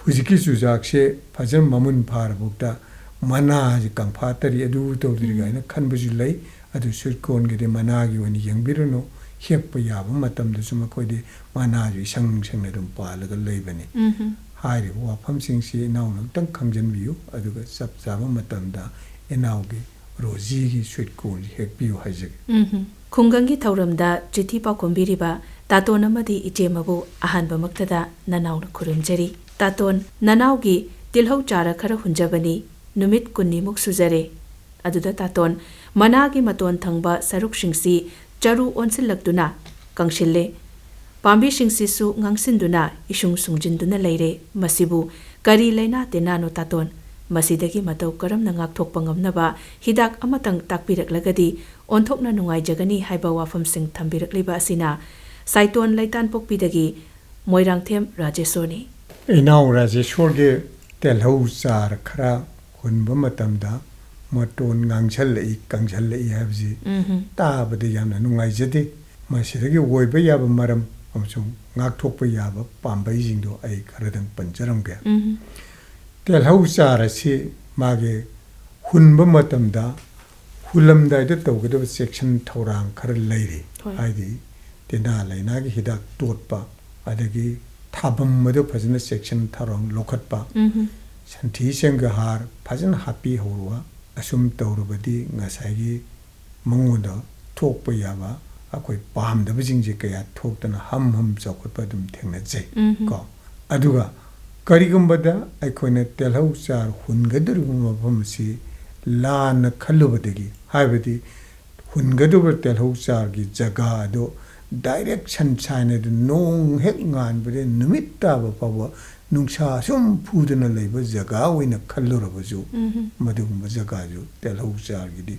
ꯍꯧꯖꯤꯛꯀꯤ ꯆꯨꯖꯥꯛꯁꯦ ꯐꯖꯅ ꯃꯃꯨꯟ ꯐꯥꯔꯕꯧꯗ ꯃꯅꯥꯁꯤ ꯀꯪꯐꯥꯠꯇꯔꯤ, ꯑꯗꯨ ꯇꯧꯗ꯭ꯔꯤ ꯀꯥꯏꯅ ꯈꯟꯕꯁꯨ ꯂꯩ꯫ ꯑꯗꯨ ꯁ꯭ꯋꯤꯠ ꯀꯣꯔꯟꯒꯤꯗꯤ ꯃꯅꯥꯒꯤ ꯑꯣꯏꯅ ꯌꯦꯡꯕꯤꯔꯨꯅꯨ, ꯍꯦꯛꯄ ꯌꯥꯕ ꯃꯇꯝꯗꯁꯨ ꯃꯈꯣꯏꯗꯤ ꯃꯅꯥꯁꯨ ꯏꯁꯪ ꯁꯪꯅ ꯑꯗꯨꯝ ꯄꯥꯜꯂꯒ ꯂꯩꯕꯅꯤ꯫ ꯍꯥꯏꯔꯤꯕ ꯋꯥꯐꯝꯁꯤꯡꯁꯤ ꯏꯅꯥꯎꯅ ꯑꯃꯨꯛꯇꯪ ꯈꯪꯖꯤꯟꯕꯤꯌꯨ, ꯑꯗꯨꯒ ꯆꯞ ꯆꯥꯕ ꯃꯇꯝꯗ ꯏꯅꯥꯎꯒꯤ ꯔꯣꯖꯤꯒꯤ ꯁ꯭ꯋꯤꯠ ꯀꯣꯔꯟꯁꯤ ꯍꯦꯛꯄꯤꯌꯨ ꯍꯥꯏꯖꯒꯦ꯫ ꯎꯝꯍꯨꯝ꯫ ꯈꯨꯡꯒꯪꯒꯤ ꯊꯧꯔꯝꯗ ꯆꯤꯊꯤ ꯄꯥꯎꯈꯨꯝꯕꯤꯔꯤꯕ ꯇꯥꯇꯣꯟ ꯑꯃꯗꯤ ꯏꯆꯦ ꯑꯃꯕꯨ ꯑꯍꯥꯟꯕꯃꯛꯇꯗ ꯅꯅꯥꯎꯅ ꯈꯨꯔꯨꯝꯖꯔꯤ꯫ ꯇꯥꯇꯣꯟ, ꯅꯅꯥꯎꯒꯤ ꯇꯤꯜꯍꯧ ꯆꯥꯔ ꯈꯔ ꯍꯨꯟꯖꯕꯅꯤ, ꯅꯨꯃꯤꯠ ꯀꯨꯟꯅꯤꯃꯨꯛ ꯁꯨꯖꯔꯦ꯫ ꯑꯗꯨꯗ ꯇꯥꯇꯣꯟ, ꯃꯅꯥꯒꯤ ꯃꯇꯣꯟ ꯊꯪꯕ ꯁꯔꯨꯛꯁꯤꯡꯁꯤ ꯆꯔꯨ ꯑꯣꯟꯁꯤꯜꯂꯛꯇꯨꯅ ꯀꯪꯁꯤꯜꯂꯦ꯫ ꯄꯥꯝꯕꯤꯁꯤꯡꯁꯤꯁꯨ ꯉꯥꯡꯁꯤꯟꯗꯨꯅ ꯏꯁꯨꯡ ꯁꯨꯡꯖꯤꯟꯗꯨꯅ ꯂꯩꯔꯦ꯫ ꯃꯁꯤꯕꯨ ꯀꯔꯤ ꯂꯩꯅꯥ ꯇꯤꯟꯅꯥꯅꯣ ꯇꯥꯇꯣꯟ? ꯃꯁꯤꯗꯒꯤ ꯃꯇꯧ ꯀꯔꯝꯅ ꯉꯥꯛꯊꯣꯛꯄ ꯉꯝꯅꯕ ꯍꯤꯗꯥꯛ ꯑꯃꯇꯪ ꯇꯥꯛꯄꯤꯔꯛꯂꯒꯗꯤ ꯑꯣꯟꯊꯣꯛꯅ ꯅꯨꯡꯉꯥꯏꯖꯒꯅꯤ ꯍꯥꯏꯕ ꯋꯥꯐꯝꯁꯤꯡ ꯊꯝꯕꯤꯔꯛꯂꯤꯕ ꯑꯁꯤꯅ ꯁꯥꯏꯇꯣꯟ ꯂꯩꯇꯥꯟꯄꯣꯛꯄꯤꯗꯒꯤ ꯃꯣꯏꯔꯥꯡꯊꯦꯝ ꯔꯥꯖꯦꯁꯣꯔꯅꯤ꯫ ꯏꯅꯥꯎ ꯔꯥꯖꯦꯁꯣꯔꯒꯤ ꯇꯦꯜꯍꯧ ꯆꯥꯔ ꯈꯔ ꯍꯨꯟꯕ ꯃꯇꯝꯗ ꯃꯇꯣꯟ ꯉꯥꯡꯁꯜꯂꯛꯏ, ꯀꯪꯁꯜꯂꯛꯏ ꯍꯥꯏꯕꯁꯤ ꯎꯝꯍꯨꯝ꯫ ꯇꯥꯕꯗ ꯌꯥꯝꯅ ꯅꯨꯡꯉꯥꯏꯖꯗꯦ꯫ ꯃꯁꯤꯗꯒꯤ ꯑꯣꯏꯕ ꯌꯥꯕ ꯃꯔꯝ ꯑꯃꯁꯨꯡ ꯉꯥꯛꯊꯣꯛꯄ ꯌꯥꯕ ꯄꯥꯝꯕꯩꯁꯤꯡꯗꯣ ꯑꯩ ꯈꯔꯗꯪ ꯄꯟꯖꯔꯝꯒꯦ꯫ ꯎꯝꯍꯨꯝ꯫ ꯇꯦꯜꯍꯧ ꯆꯥꯔ ꯑꯁꯤ ꯃꯥꯒꯤ ꯍꯨꯟꯕ ꯃꯇꯝꯗ ꯍꯨꯜꯂꯝꯗꯥꯏꯗ ꯇꯧꯒꯗꯕ ꯆꯦꯛꯁꯤꯟ ꯊꯧꯔꯥꯡ ꯈꯔ ꯂꯩꯔꯤ꯫ ꯍꯣꯏ꯫ ꯍꯥꯏꯗꯤ ꯇꯤꯟꯅꯥ ꯂꯥꯏꯅꯥꯒꯤ ꯍꯤꯗꯥꯛ ꯇꯣꯠꯄ, ꯑꯗꯒꯤ ꯊꯥꯐꯝ ꯑꯗꯨ ꯐꯖꯅ ꯆꯦꯛꯁꯤꯟ ꯊꯧꯔꯥꯡ ꯂꯧꯈꯠꯄ, ꯎꯝꯍꯨꯝ꯫ ꯁꯟꯊꯤ ꯁꯦꯡꯒ ꯍꯥꯔ ꯐꯖꯅ ꯍꯥꯞꯄꯤꯍꯧꯕ, ꯑꯁꯨꯝ ꯇꯧꯔꯕꯗꯤ ꯉꯁꯥꯏꯒꯤ ꯃꯉꯣꯟꯗ ꯊꯣꯛꯄ ꯌꯥꯕ ꯑꯩꯈꯣꯏ ꯄꯥꯝꯗꯕꯁꯤꯡꯁꯦ ꯀꯌꯥ ꯊꯣꯛꯇꯅ ꯍꯝ ꯍꯝ ꯆꯥꯎꯈꯠꯄ ꯑꯗꯨꯝ ꯊꯦꯡꯅꯖꯩ ꯎꯝꯍꯨꯝ꯫ ꯀꯣ꯫ ꯑꯗꯨꯒ ꯀꯔꯤꯒꯨꯝꯕꯗ ꯑꯩꯈꯣꯏꯅ ꯇꯦꯜꯍꯧ ꯆꯥꯔ ꯍꯨꯟꯒꯗꯧꯔꯤꯕ ꯃꯐꯝ ꯑꯁꯤ ꯂꯥꯟꯅ ꯈꯜꯂꯨꯕꯗꯒꯤ, ꯍꯥꯏꯕꯗꯤ ꯍꯨꯟꯒꯗꯧꯔꯤꯕ ꯇꯦꯜꯍꯧ ꯆꯥꯔꯒꯤ ꯖꯒꯥ ꯑꯗꯨ ꯗꯥꯏꯔꯦꯛ ꯁꯟꯁꯥꯏꯟ ꯑꯗꯨ ꯅꯣꯡ ꯍꯦꯛ ꯉꯥꯟꯕꯗ ꯅꯨꯃꯤꯠ ꯇꯥꯕ ꯐꯥꯎꯕ ꯅꯨꯡꯁꯥ ꯁꯨꯝ ꯐꯨꯗꯅ ꯂꯩꯕ ꯖꯒꯥ ꯑꯣꯏꯅ ꯈꯜꯂꯨꯔꯕꯁꯨ, ꯎꯝꯍꯨꯝ꯫ ꯃꯗꯨꯒꯨꯝꯕ ꯖꯒꯥꯁꯨ ꯇꯦꯜꯍꯧ ꯆꯥꯔꯒꯤꯗꯤ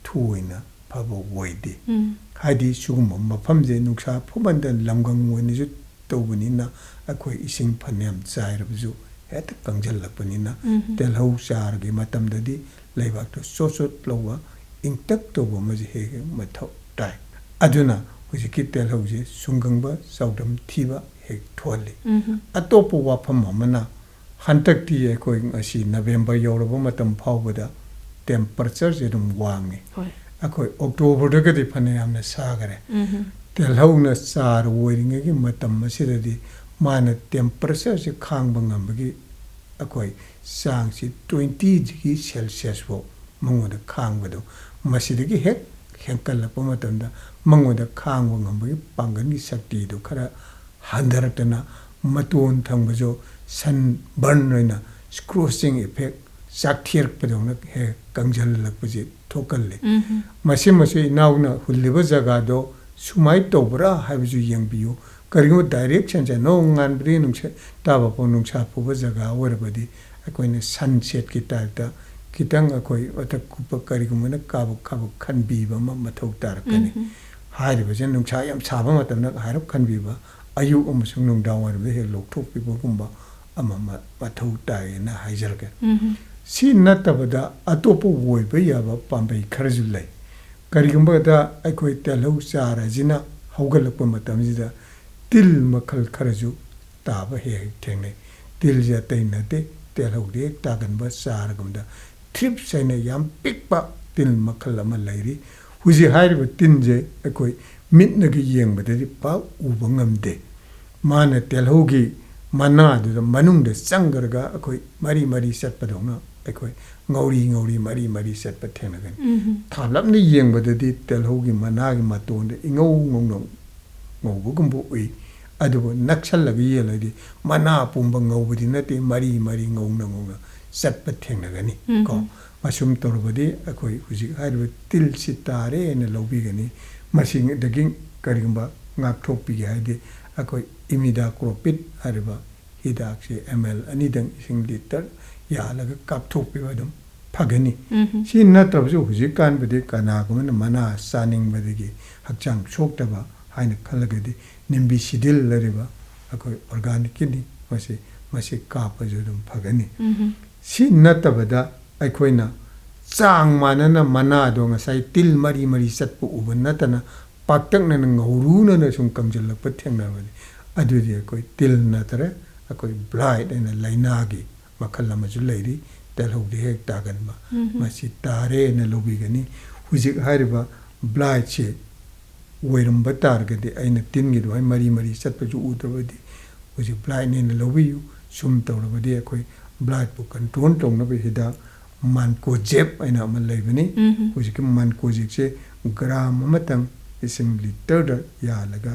ꯊꯣꯏꯅ ꯐꯕ ꯑꯣꯏꯗꯦ꯫ ꯎꯝ꯫ ꯍꯥꯏꯗꯤ ꯁꯤꯒꯨꯝꯕ ꯃꯐꯝꯁꯦ ꯅꯨꯡꯁꯥ ꯐꯨꯃꯟꯗꯅ ꯂꯝꯒꯪ ꯑꯣꯏꯅꯁꯨ ꯇꯧꯕꯅꯤꯅ ꯑꯩꯈꯣꯏ ꯏꯁꯤꯡ ꯐꯅꯌꯥꯝ ꯆꯥꯏꯔꯕꯁꯨ ꯍꯦꯛꯇ ꯀꯪꯁꯤꯜꯂꯛꯄꯅꯤꯅ ꯎꯝ꯫ ꯇꯦꯜꯍꯧ ꯆꯥꯔꯒꯤ ꯃꯇꯝꯗꯗꯤ ꯂꯩꯕꯥꯛꯇꯣ ꯆꯣꯠ ꯆꯣꯠ ꯂꯧꯕ, ꯏꯪꯇꯛ ꯇꯧꯕ ꯑꯃꯁꯦ ꯍꯦꯛ ꯍꯦꯛ ꯃꯊꯧ ꯇꯥꯏ꯫ ꯑꯗꯨꯅ ꯍꯧꯖꯤꯛꯀꯤ ꯇꯦꯜꯍꯧꯁꯦ ꯁꯨꯡꯒꯪꯕ, ꯆꯥꯎꯗꯝ ꯊꯤꯕ ꯍꯦꯛ ꯊꯣꯛꯍꯜꯂꯤ꯫ ꯎꯝ꯫ ꯑꯇꯣꯞꯄ ꯋꯥꯐꯝ ꯑꯃꯅ ꯍꯟꯗꯛꯇꯤ ꯑꯩꯈꯣꯏ ꯉꯁꯤ ꯅꯕꯦꯝꯕꯔ ꯌꯧꯔꯕ ꯃꯇꯝ ꯐꯥꯎꯕꯗ ꯇꯦꯝꯄꯔꯦꯆꯔꯁꯦ ꯑꯗꯨꯝ ꯋꯥꯡꯉꯤ꯫ ꯍꯣꯏ꯫ ꯑꯩꯈꯣꯏ ꯑꯣꯛꯇꯣꯕꯔꯗꯒꯗꯤ ꯐꯅ ꯌꯥꯝꯅ ꯁꯥꯈꯔꯦ꯫ ꯎꯝꯍꯨꯝ꯫ ꯇꯦꯜꯍꯧꯅ ꯆꯥꯔ ꯑꯣꯏꯔꯤꯉꯩꯒꯤ ꯃꯇꯝ ꯑꯁꯤꯗꯗꯤ ꯃꯥꯅ ꯇꯦꯝꯄꯔꯦꯆꯔꯁꯦ ꯈꯥꯡꯕ ꯉꯝꯕꯒꯤ ꯑꯩꯈꯣꯏ ꯆꯥꯡꯁꯤ twenty degree Celsius ꯐꯥꯎ ꯃꯉꯣꯟꯗ ꯈꯥꯡꯕꯗꯣ, ꯃꯁꯤꯗꯒꯤ ꯍꯦꯛ ꯍꯦꯟꯀꯠꯂꯛꯄ ꯃꯇꯝꯗ ꯃꯉꯣꯟꯗ ꯈꯥꯡꯕ ꯉꯝꯕꯒꯤ ꯄꯥꯡꯒꯜꯒꯤ ꯁꯛꯇꯤꯗꯨ ꯈꯔ ꯍꯟꯊꯔꯛꯇꯅ ꯃꯇꯣꯟ ꯊꯪꯕꯁꯨ ꯁꯟ ꯕꯔꯟ ꯑꯣꯏꯅ scorching effect, ꯆꯥꯛꯊꯦꯛꯄꯗꯧꯅ ꯍꯦꯛ ꯀꯪꯁꯤꯜꯂꯛꯄꯁꯦ ꯊꯣꯛꯀꯜꯂꯤ꯫ ꯎꯝꯍꯨꯝ꯫ ꯃꯁꯤꯃꯁꯨ ꯏꯅꯥꯎꯅ ꯍꯨꯜꯂꯤꯕ ꯖꯒꯥꯗꯣ ꯁꯨꯃꯥꯏꯅ ꯇꯧꯕ꯭ꯔꯥ ꯍꯥꯏꯕꯁꯨ ꯌꯦꯡꯕꯤꯌꯨ꯫ ꯀꯔꯤꯒꯨꯝꯕ ꯗꯥꯏꯔꯦꯛ ꯁꯟꯁꯦ ꯅꯣꯡ ꯉꯥꯟꯕꯗꯒꯤ ꯅꯨꯡꯁꯥ ꯇꯥꯕ ꯐꯥꯎ ꯅꯨꯡꯁꯥ ꯐꯨꯕ ꯖꯒꯥ ꯑꯣꯏꯔꯕꯗꯤ ꯑꯩꯈꯣꯏꯅ ꯁꯟꯁꯦꯠꯀꯤ ꯇꯥꯏꯞꯇ ꯈꯤꯇꯪ ꯑꯩꯈꯣꯏ ꯃꯊꯛ ꯀꯨꯞꯄ ꯀꯔꯤꯒꯨꯝꯕꯅ ꯀꯥꯕꯛ ꯀꯥꯕꯛ ꯈꯟꯕꯤꯕ ꯑꯃ ꯃꯊꯧ ꯇꯥꯔꯛꯀꯅꯤ꯫ ꯎꯝꯍꯨꯝ꯫ ꯍꯥꯏꯔꯤꯕꯁꯦ ꯅꯨꯡꯁꯥ ꯌꯥꯝ ꯁꯥꯕ ꯃꯇꯝꯗ ꯍꯥꯏꯔꯞ ꯈꯟꯕꯤꯕ, ꯑꯌꯨꯛ ꯑꯃꯁꯨꯡ ꯅꯨꯡꯗꯥꯡꯋꯥꯏꯔꯝꯗ ꯍꯦꯛ ꯂꯧꯊꯣꯛꯄꯤꯕꯒꯨꯝꯕ ꯑꯃ ꯃ-, ꯃꯊꯧ ꯇꯥꯏꯌꯦꯅ ꯍꯥꯏꯖꯔꯒꯦ꯫ ꯎꯝ꯫ ꯁꯤ ꯅꯠꯇꯕꯗ ꯑꯇꯣꯞꯄ ꯑꯣꯏꯕ ꯌꯥꯕ ꯄꯥꯝꯕꯩ ꯈꯔꯁꯨ ꯂꯩ꯫ ꯀꯔꯤꯒꯨꯝꯕꯗ ꯑꯩꯈꯣꯏ ꯇꯦꯜꯍꯧ ꯆꯥꯔ ꯑꯁꯤꯅ ꯍꯧꯒꯠꯂꯛꯄ ꯃꯇꯝꯁꯤꯗ ꯇꯤꯜ ꯃꯈꯜ ꯈꯔꯁꯨ ꯇꯥꯕ ꯍꯦꯛ ꯍꯦꯛ ꯊꯦꯡꯅꯩ꯫ ꯇꯤꯜꯁꯦ ꯑꯇꯩ ꯅꯠꯇꯦ, ꯇꯦꯜꯍꯧꯗ ꯍꯦꯛ ꯇꯥꯒꯟꯕ ꯆꯥꯔꯒꯨꯝꯗ thrips ꯍꯥꯏꯅ ꯌꯥꯝ ꯄꯤꯛꯄ ꯇꯤꯜ ꯃꯈꯜ ꯑꯃ ꯂꯩꯔꯤ꯫ ꯍꯧꯖꯤꯛ ꯍꯥꯏꯔꯤꯕ ꯇꯤꯟꯁꯦ ꯑꯩꯈꯣꯏ ꯃꯤꯠꯅꯒ ꯌꯦꯡꯕꯗꯗꯤ ꯄꯥꯛ ꯎꯕ ꯉꯝꯗꯦ꯫ ꯃꯥꯅ ꯇꯦꯜꯍꯧꯒꯤ ꯃꯅꯥꯗꯨꯗ ꯃꯅꯨꯡꯗ ꯆꯪꯈ꯭ꯔꯒ ꯑꯩꯈꯣꯏ ꯃꯔꯤ ꯃꯔꯤ ꯆꯠꯄꯗꯧꯅ ꯑꯩꯈꯣꯏ ꯉꯧꯔꯤ ꯉꯧꯔꯤ ꯃꯔꯤ ꯃꯔꯤ ꯆꯠꯄ ꯊꯦꯡꯅꯒꯅꯤ꯫ ꯎꯝ꯫ ꯊꯥꯞꯂꯞꯅ ꯌꯦꯡꯕꯗꯗꯤ ꯇꯦꯜꯍꯧꯒꯤ ꯃꯅꯥꯒꯤ ꯃꯇꯣꯟꯗ ꯏꯉꯧ ꯉꯧꯅ ꯉꯧꯕꯒꯨꯝꯕ ꯎꯏ꯫ ꯑꯗꯨꯕꯨ ꯅꯛꯁꯜꯂꯒ ꯌꯦꯡꯂꯗꯤ ꯃꯅꯥ ꯄꯨꯝꯕ ꯉꯧꯕꯗꯤ ꯅꯠꯇꯦ, ꯃꯔꯤ ꯃꯔꯤ ꯉꯧꯅ ꯉꯧꯅ ꯆꯠꯄ ꯊꯦꯡꯅꯒꯅꯤ꯫ ꯎꯝ꯫ ꯀꯣ, ꯑꯁꯨꯝ ꯇꯧꯔꯕꯗꯤ ꯑꯩꯈꯣꯏ ꯍꯧꯖꯤꯛ ꯍꯥꯏꯔꯤꯕ ꯇꯤꯜꯁꯤ ꯇꯥꯔꯦ ꯍꯥꯏꯅ ꯂꯧꯕꯤꯒꯅꯤ꯫ ꯃꯁꯤꯗꯒꯤ ꯀꯔꯤꯒꯨꯝꯕ ꯉꯥꯛꯊꯣꯛꯄꯤꯒꯦ ꯍꯥꯏꯗꯤ ꯑꯩꯈꯣꯏ ꯏꯃꯤꯗꯥꯀ꯭ꯂꯣꯄꯤꯠ ꯍꯥꯏꯔꯤꯕ ꯍꯤꯗꯥꯛꯁꯤ ml ꯑꯅꯤꯗꯪ ꯏꯁꯤꯡ ꯂꯤꯇꯔ ꯌꯥꯜꯂꯒ ꯀꯥꯞꯊꯣꯛꯄꯤꯕ ꯑꯗꯨꯝ ꯐꯒꯅꯤ꯫ ꯎꯝ꯫ ꯁꯤ ꯅꯠꯇ꯭ꯔꯕꯁꯨ ꯍꯧꯖꯤꯛꯀꯥꯟꯕꯨꯗꯤ ꯀꯅꯥꯒꯨꯝꯕꯅ ꯃꯅꯥ ꯆꯥꯅꯤꯡꯕꯗꯒꯤ ꯍꯛꯆꯥꯡ ꯁꯣꯛꯇꯕ ꯍꯥꯏꯅ ꯈꯜꯂꯒꯗꯤ ꯅꯤꯝꯕꯤꯁꯤꯗꯤꯜ ꯂꯩꯔꯤꯕ ꯑꯩꯈꯣꯏ organicꯀꯤꯅꯤ, ꯃꯁꯤ, ꯃꯁꯤ ꯀꯥꯞꯄꯁꯨ ꯑꯗꯨꯝ ꯐꯒꯅꯤ꯫ ꯎꯝ꯫ ꯁꯤ ꯅꯠꯇꯕꯗ ꯑꯩꯈꯣꯏꯅ ꯆꯥꯡ ꯃꯥꯟꯅꯅ ꯃꯅꯥꯗꯣ ꯉꯁꯥꯏ ꯇꯤꯜ ꯃꯔꯤ ꯃꯔꯤ ꯆꯠꯄ ꯎꯕ ꯅꯠꯇꯅ ꯄꯥꯛꯇꯛꯅꯅ ꯉꯧꯔꯨꯅꯅ ꯁꯨꯝ ꯀꯪꯁꯤꯜꯂꯛꯄ ꯊꯦꯡꯅꯕꯅꯤ꯫ ꯑꯗꯨꯗꯤ ꯑꯩꯈꯣꯏ ꯇꯤꯜ ꯅꯠꯇ꯭ꯔꯦ, ꯑꯩꯈꯣꯏ blight ꯍꯥꯏꯅ ꯂꯥꯏꯅꯥꯒꯤ ꯃꯈꯜ ꯑꯃꯁꯨ ꯂꯩꯔꯤ, ꯇꯦꯜꯍꯧꯗ ꯍꯦꯛ ꯇꯥꯒꯟꯕ꯫ ꯎꯝ꯫ ꯃꯁꯤ ꯇꯥꯔꯦꯅ ꯂꯧꯕꯤꯒꯅꯤ꯫ ꯍꯧꯖꯤꯛ ꯍꯥꯏꯔꯤꯕ blightꯁꯦ ꯑꯣꯏꯔꯝꯕ ꯇꯥꯔꯒꯗꯤ ꯑꯩꯅ ꯇꯤꯟꯒꯤ ꯑꯗꯨꯃꯥꯏꯅ ꯃꯔꯤ ꯃꯔꯤ ꯆꯠꯄꯁꯨ ꯎꯗ꯭ꯔꯕꯗꯤ ꯍꯧꯖꯤꯛ blightꯅꯦꯅ ꯂꯧꯕꯤꯌꯨ꯫ ꯁꯨꯝ ꯇꯧꯔꯕꯗꯤ ꯑꯩꯈꯣꯏ blightꯄꯨ control ꯇꯧꯅꯕ ꯍꯤꯗꯥꯛ mancozeb ꯍꯥꯏꯅ ꯑꯃ ꯂꯩꯕꯅꯤ꯫ ꯎꯝ꯫ ꯍꯧꯖꯤꯛꯀꯤ mancozebꯁꯦ gram ꯑꯃꯇꯪ ꯏꯁꯤꯡ ꯂꯤꯇꯔꯗ ꯌꯥꯜꯂꯒ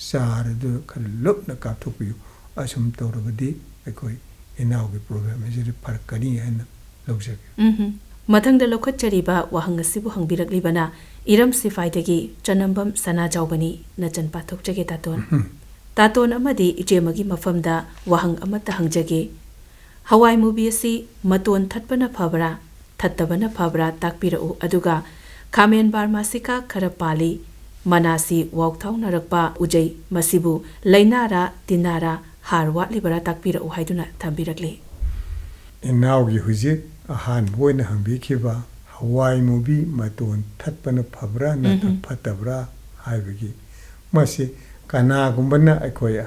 ꯆꯥꯔꯗꯨ ꯈꯔ ꯂꯨꯞꯅ ꯀꯥꯞꯊꯣꯛꯄꯤꯌꯨ꯫ ꯑꯁꯨꯝ ꯇꯧꯔꯕꯗꯤ ꯑꯩꯈꯣꯏ ꯏꯅꯥꯎꯒꯤ problem ꯑꯁꯤꯗꯤ ꯐꯔꯛꯀꯅꯤ ꯍꯥꯏꯅ ꯂꯧꯖꯒꯦ꯫ ꯎꯝꯍꯨꯝ꯫ ꯃꯊꯪꯗ ꯂꯧꯈꯠꯆꯔꯤꯕ ꯋꯥꯍꯪ ꯑꯁꯤꯕꯨ ꯍꯪꯕꯤꯔꯛꯂꯤꯕꯅ ꯏꯔꯝ ꯁꯤꯐꯥꯏꯗꯒꯤ ꯆꯅꯝꯕꯝ ꯁꯅꯥꯖꯥꯎꯕꯅꯤ꯫ ꯅꯆꯟ ꯄꯥꯊꯣꯛꯆꯒꯦ ꯇꯥꯇꯣꯟ꯫ ꯎꯝꯍꯨꯝ꯫ ꯇꯥꯇꯣꯟ ꯑꯃꯗꯤ ꯏꯆꯦꯃꯒꯤ ꯃꯐꯝꯗ ꯋꯥꯍꯪ ꯑꯃꯠꯇ ꯍꯪꯖꯒꯦ꯫ ꯍꯋꯥꯏ ꯃꯨꯕꯤ ꯑꯁꯤ ꯃꯇꯣꯟ ꯊꯠꯄꯅ ꯐꯕ꯭ꯔꯥ, ꯊꯠꯇꯕꯅ ꯐꯕ꯭ꯔꯥ ꯇꯥꯛꯄꯤꯔꯛꯎ꯫ ꯑꯗꯨꯒ ꯈꯥꯃꯦꯟ ꯕꯥꯔꯃꯥꯁꯤꯀꯥ ꯈꯔ ꯄꯥꯜꯂꯤ, ꯃꯅꯥꯁꯤ ꯋꯥꯎꯊꯥꯎꯅꯔꯛꯄ ꯎꯖꯩ꯫ ꯃꯁꯤꯕꯨ ꯂꯥꯏꯅꯥꯔ ꯇꯤꯟꯅꯥꯔ ꯍꯥꯔ ꯋꯥꯠꯂꯤꯕꯔꯥ ꯇꯥꯛꯄꯤꯔꯛꯎ ꯍꯥꯏꯗꯨꯅ ꯊꯝꯕꯤꯔꯛꯂꯤ꯫ ꯏꯅꯥꯎꯒꯤ ꯍꯧꯖꯤꯛ ꯑꯍꯥꯟꯕ ꯑꯣꯏꯅ ꯍꯪꯕꯤꯈꯤꯕ ꯍꯋꯥꯏ ꯃꯨꯕꯤ ꯃꯇꯣꯟ ꯊꯠꯄꯅ ꯐꯕ꯭ꯔꯥ ꯅꯠꯇ꯭ꯔ ꯎꯝꯍꯨꯝ꯫ ꯐꯠꯇꯕ꯭ꯔꯥ ꯍꯥꯏꯕꯒꯤ, ꯃꯁꯤ ꯀꯅꯥꯒꯨꯝꯕꯅ ꯑꯩꯈꯣꯏ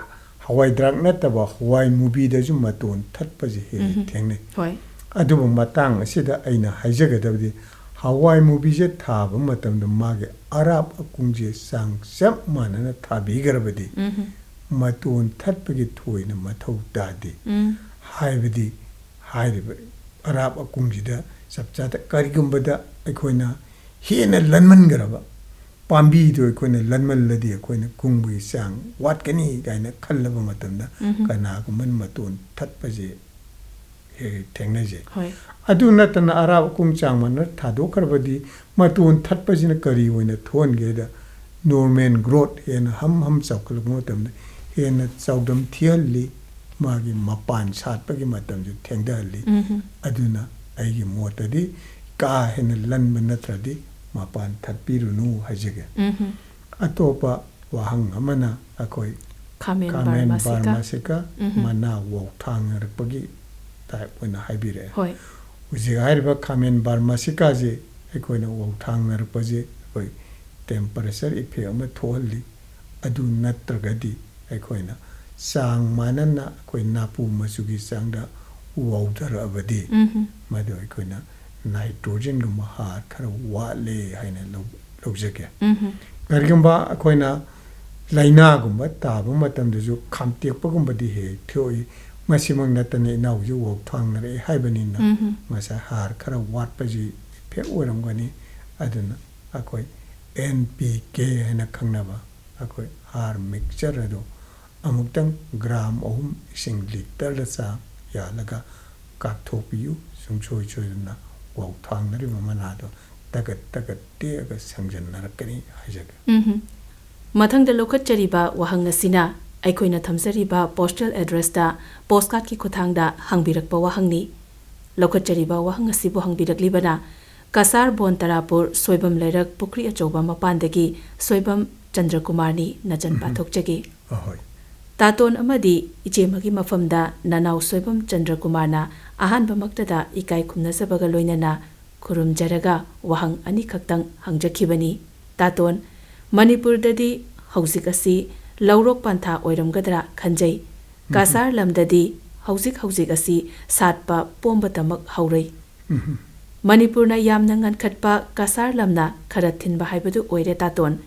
ꯍꯋꯥꯏ ꯗ꯭ꯔꯥꯛ ꯅꯠꯇꯕ ꯍꯋꯥꯏ ꯃꯨꯕꯤꯗꯁꯨ ꯃꯇꯣꯟ ꯊꯠꯄꯁꯦ ꯍꯦꯛ ꯍꯦꯛ ꯎꯝꯍꯨꯝ꯫ ꯊꯦꯡꯅꯩ꯫ ꯍꯣꯏ꯫ ꯑꯗꯨꯕꯨ ꯃꯇꯥꯡ ꯑꯁꯤꯗ ꯑꯩꯅ ꯍꯥꯏꯖꯒꯗꯕꯗꯤ, ꯍꯋꯥꯏ ꯃꯨꯕꯤꯁꯦ ꯊꯥꯕ ꯃꯇꯝꯗ ꯃꯥꯒꯤ ꯑꯔꯥꯞ ꯑꯀꯨꯡꯁꯦ ꯆꯥꯡ ꯆꯞ ꯃꯥꯟꯅꯅ ꯊꯥꯕꯤꯈ꯭ꯔꯕꯗꯤ ꯎꯝꯍꯨꯝ꯫ ꯃꯇꯣꯟ ꯊꯠꯄꯒꯤ ꯊꯣꯏꯅ ꯃꯊꯧ ꯇꯥꯗꯦ꯫ ꯎꯝ꯫ ꯍꯥꯏꯕꯗꯤ ꯍꯥꯏꯔꯤꯕ ꯑꯔꯥꯞ ꯑꯀꯨꯡꯁꯤꯗ ꯆꯞ ꯆꯥꯗ ꯀꯔꯤꯒꯨꯝꯕꯗ ꯑꯩꯈꯣꯏꯅ ꯍꯦꯟꯅ ꯂꯟꯃꯟꯈ꯭ꯔꯕ, ꯄꯥꯝꯕꯤꯗꯣ ꯑꯩꯈꯣꯏꯅ ꯂꯟꯃꯜꯂꯗꯤ ꯑꯩꯈꯣꯏꯅ ꯀꯨꯡꯕꯒꯤ ꯆꯥꯡ ꯋꯥꯠꯀꯅꯤ ꯀꯥꯏꯅ ꯈꯜꯂꯕ ꯃꯇꯝꯗ ꯎꯝꯍꯨꯝ꯫ ꯀꯅꯥꯒꯨꯝꯕꯅ ꯃꯇꯣꯟ ꯊꯠꯄꯁꯦ ꯍꯦꯛ ꯍꯦꯛ ꯊꯦꯡꯅꯖꯩ꯫ ꯍꯣꯏ꯫ ꯑꯗꯨ ꯅꯠꯇꯅ ꯑꯔꯥꯞ ꯑꯀꯨꯡ ꯆꯥꯡ ꯃꯥꯟꯅ ꯊꯥꯗꯣꯛꯈ꯭ꯔꯕꯗꯤ ꯃꯇꯣꯟ ꯊꯠꯄꯁꯤꯅ ꯀꯔꯤ ꯑꯣꯏꯅ ꯊꯣꯛꯍꯟꯒꯦꯗ, ꯅꯣꯔꯃꯦꯜ ꯒ꯭ꯔꯣꯠ ꯍꯦꯟꯅ ꯍꯝ ꯍꯝ ꯆꯥꯎꯈꯠꯂꯛꯄ ꯃꯇꯝꯗ ꯍꯦꯟꯅ ꯆꯥꯎꯗꯝ ꯊꯤꯍꯜꯂꯤ, ꯃꯥꯒꯤ ꯃꯄꯥꯟ ꯁꯥꯠꯄꯒꯤ ꯃꯇꯝꯁꯨ ꯊꯦꯡꯊꯍꯜꯂꯤ꯫ ꯎꯝꯍꯨꯝ꯫ ꯑꯗꯨꯅ ꯑꯩꯒꯤ ꯃꯣꯠꯇꯗꯤ ꯀꯥ ꯍꯦꯟꯅ ꯂꯟꯕ ꯅꯠꯇ꯭ꯔꯗꯤ ꯃꯄꯥꯟ ꯊꯠꯄꯤꯔꯨꯅꯨ ꯍꯥꯏꯖꯒꯦ꯫ ꯎꯝꯍꯨꯝ꯫ ꯑꯇꯣꯞꯄ ꯋꯥꯍꯪ ꯑꯃꯅ ꯑꯩꯈꯣꯏ ꯈꯥꯃꯦꯟ ꯈꯥꯃꯦꯟ ꯕꯥꯔꯃꯥꯁꯤꯀꯥ꯫ ꯕꯥꯔꯃꯥꯁꯤꯀꯥ ꯎꯝꯍꯨꯝ꯫ ꯃꯅꯥ ꯋꯥꯎꯊꯥꯡꯅꯔꯛꯄꯒꯤ ꯇꯥꯏꯞ ꯑꯣꯏꯅ ꯍꯥꯏꯕꯤꯔꯛꯑꯦ꯫ ꯍꯣꯏ꯫ ꯍꯧꯖꯤꯛ ꯍꯥꯏꯔꯤꯕ ꯈꯥꯃꯦꯟ ꯕꯥꯔꯃꯥꯁꯤꯀꯥꯁꯦ ꯑꯩꯈꯣꯏꯅ ꯋꯥꯎꯊꯥꯡꯅꯔꯛꯄꯁꯦ ꯑꯩꯈꯣꯏ ꯇꯦꯝꯄꯔꯦꯆꯔ ꯏꯐꯦꯛ ꯑꯃ ꯊꯣꯛꯍꯜꯂꯤ꯫ ꯑꯗꯨ ꯅꯠꯇ꯭ꯔꯒꯗꯤ ꯑꯩꯈꯣꯏꯅ ꯆꯥꯡ ꯃꯥꯟꯅꯅ ꯑꯩꯈꯣꯏ ꯅꯥꯄꯨ ꯃꯆꯨꯒꯤ ꯆꯥꯡꯗ ꯋꯥꯎꯊꯔꯛꯑꯕꯗꯤ ꯎꯝꯍꯨꯝ꯫ ꯃꯗꯨ ꯑꯩꯈꯣꯏꯅ ꯅꯥꯏꯇ꯭ꯔꯣꯖꯦꯟꯒꯨꯝꯕ ꯍꯥꯔ ꯈꯔ ꯋꯥꯠꯂꯦ ꯍꯥꯏꯅ ꯂꯧ-, ꯂꯧꯖꯒꯦ꯫ ꯎꯝꯍꯨꯝ꯫ ꯀꯔꯤꯒꯨꯝꯕ ꯑꯩꯈꯣꯏꯅ ꯂꯥꯏꯅꯥꯒꯨꯝꯕ ꯇꯥꯕ ꯃꯇꯝꯗꯁꯨ ꯈꯥꯝꯇꯦꯛꯄꯒꯨꯝꯕꯗꯤ ꯍꯦꯛ ꯍꯦꯛ ꯊꯣꯛꯏ꯫ ꯃꯁꯤꯃꯛ ꯅꯠꯇꯅ ꯏꯅꯥꯎꯁꯨ ꯋꯥꯎꯊꯥꯡꯅꯔꯛꯑꯦ ꯍꯥꯏꯕꯅꯤꯅ ꯎꯝꯍꯨꯝ꯫ ꯉꯁꯥꯏ ꯍꯥꯔ ꯈꯔ ꯋꯥꯠꯄꯁꯤ ꯏꯐꯦꯛ ꯑꯣꯏꯔꯝꯒꯅꯤ꯫ ꯑꯗꯨꯅ ꯑꯩꯈꯣꯏ ꯑꯦꯟ ꯄꯤ ꯀꯦ ꯍꯥꯏꯅ ꯈꯪꯅꯕ ꯑꯩꯈꯣꯏ ꯍꯥꯔ ꯃꯤꯛꯆꯔ ꯑꯗꯨ ꯑꯃꯨꯛꯇꯪ ꯒ꯭ꯔꯥꯝ ꯑꯍꯨꯝ ꯏꯁꯤꯡ ꯂꯤꯇꯔꯗ ꯆꯥꯡ ꯌꯥꯜꯂꯒ ꯀꯥꯞꯊꯣꯛꯄꯤꯌꯨ꯫ ꯁꯨꯡꯁꯣꯏ ꯁꯣꯏꯗꯅ ꯋꯥꯎꯊꯥꯡꯅꯔꯤꯕ ꯃꯅꯥꯗꯣ ꯇꯒꯠ ꯇꯒꯠ ꯇꯦꯛꯑꯒ ꯁꯦꯡꯖꯟꯅꯔꯛꯀꯅꯤ ꯍꯥꯏꯖꯒꯦ꯫ ꯎꯝꯍꯨꯝ꯫ ꯃꯊꯪꯗ ꯂꯧꯈꯠꯆꯔꯤꯕ ꯋꯥꯍꯪ ꯑꯁꯤꯅ ꯑꯩꯈꯣꯏꯅ ꯊꯝꯖꯔꯤꯕ ꯄꯣꯁꯇꯦꯜ ꯑꯦꯗ꯭ꯔꯦꯁꯇ ꯄꯣꯁꯀꯥꯔꯠꯀꯤ ꯈꯨꯠꯊꯥꯡꯗ ꯍꯪꯕꯤꯔꯛꯄ ꯋꯥꯍꯪꯅꯤ꯫ ꯂꯧꯈꯠꯆꯔꯤꯕ ꯋꯥꯍꯪ ꯑꯁꯤꯕꯨ ꯍꯪꯕꯤꯔꯛꯂꯤꯕꯅ ꯀꯁꯥꯔ ꯕꯣꯟ ꯇꯔꯥꯄꯨꯔ ꯁꯣꯏꯕꯝ ꯂꯩꯔꯛ ꯄꯨꯈ꯭ꯔꯤ ꯑꯆꯧꯕ ꯃꯄꯥꯟꯗꯒꯤ ꯁꯣꯏꯕꯝ ꯆꯟꯗ꯭ꯔꯀꯨꯃꯥꯔꯅꯤ ꯅꯆꯟ ꯎꯝ꯫ ꯄꯥꯊꯣꯛꯆꯒꯦ꯫ ꯑꯍꯣꯏ꯫ ꯇꯥꯇꯣꯟ ꯑꯃꯗꯤ ꯏꯆꯦ ꯑꯃꯒꯤ ꯃꯐꯝꯗ ꯅꯅꯥꯎ ꯁꯣꯏꯕꯝ ꯆꯟꯗ꯭ꯔꯀꯨꯃꯥꯔꯅ ꯑꯍꯥꯟꯕꯃꯛꯇꯗ ꯏꯀꯥꯏ ꯈꯨꯝꯅꯖꯕꯒ ꯂꯣꯏꯅꯅ ꯈꯨꯔꯨꯝꯖꯔꯒ ꯋꯥꯍꯪ ꯑꯅꯤꯈꯛꯇꯪ ꯍꯪꯖꯈꯤꯕꯅꯤ꯫ ꯇꯥꯇꯣꯟ, ꯃꯅꯤꯄꯨꯔꯗꯗꯤ ꯍꯧꯖꯤꯛ ꯑꯁꯤ ꯂꯧꯔꯣꯛ ꯄꯟꯊꯥ ꯑꯣꯏꯔꯝꯒꯗ꯭ꯔꯥ ꯈꯟꯖꯩ꯫ ꯎꯝ꯫ ꯀꯁꯥꯔ ꯂꯝꯗꯗꯤ ꯍꯧꯖꯤꯛ ꯍꯧꯖꯤꯛ ꯑꯁꯤ ꯁꯥꯠꯄ ꯄꯣꯝꯕꯇꯃꯛ ꯍꯧꯔꯩ꯫ ꯎꯝ꯫ ꯃꯅꯤꯄꯨꯔꯅ ꯌꯥꯝꯅ ꯉꯟꯈꯠꯄ ꯀꯁꯥꯔ ꯂꯝꯅ ꯈꯔ ꯊꯤꯟꯕ ꯍꯥꯏꯕꯗꯨ ꯑꯣꯏꯔꯦ ꯇꯥꯇꯣꯟ꯫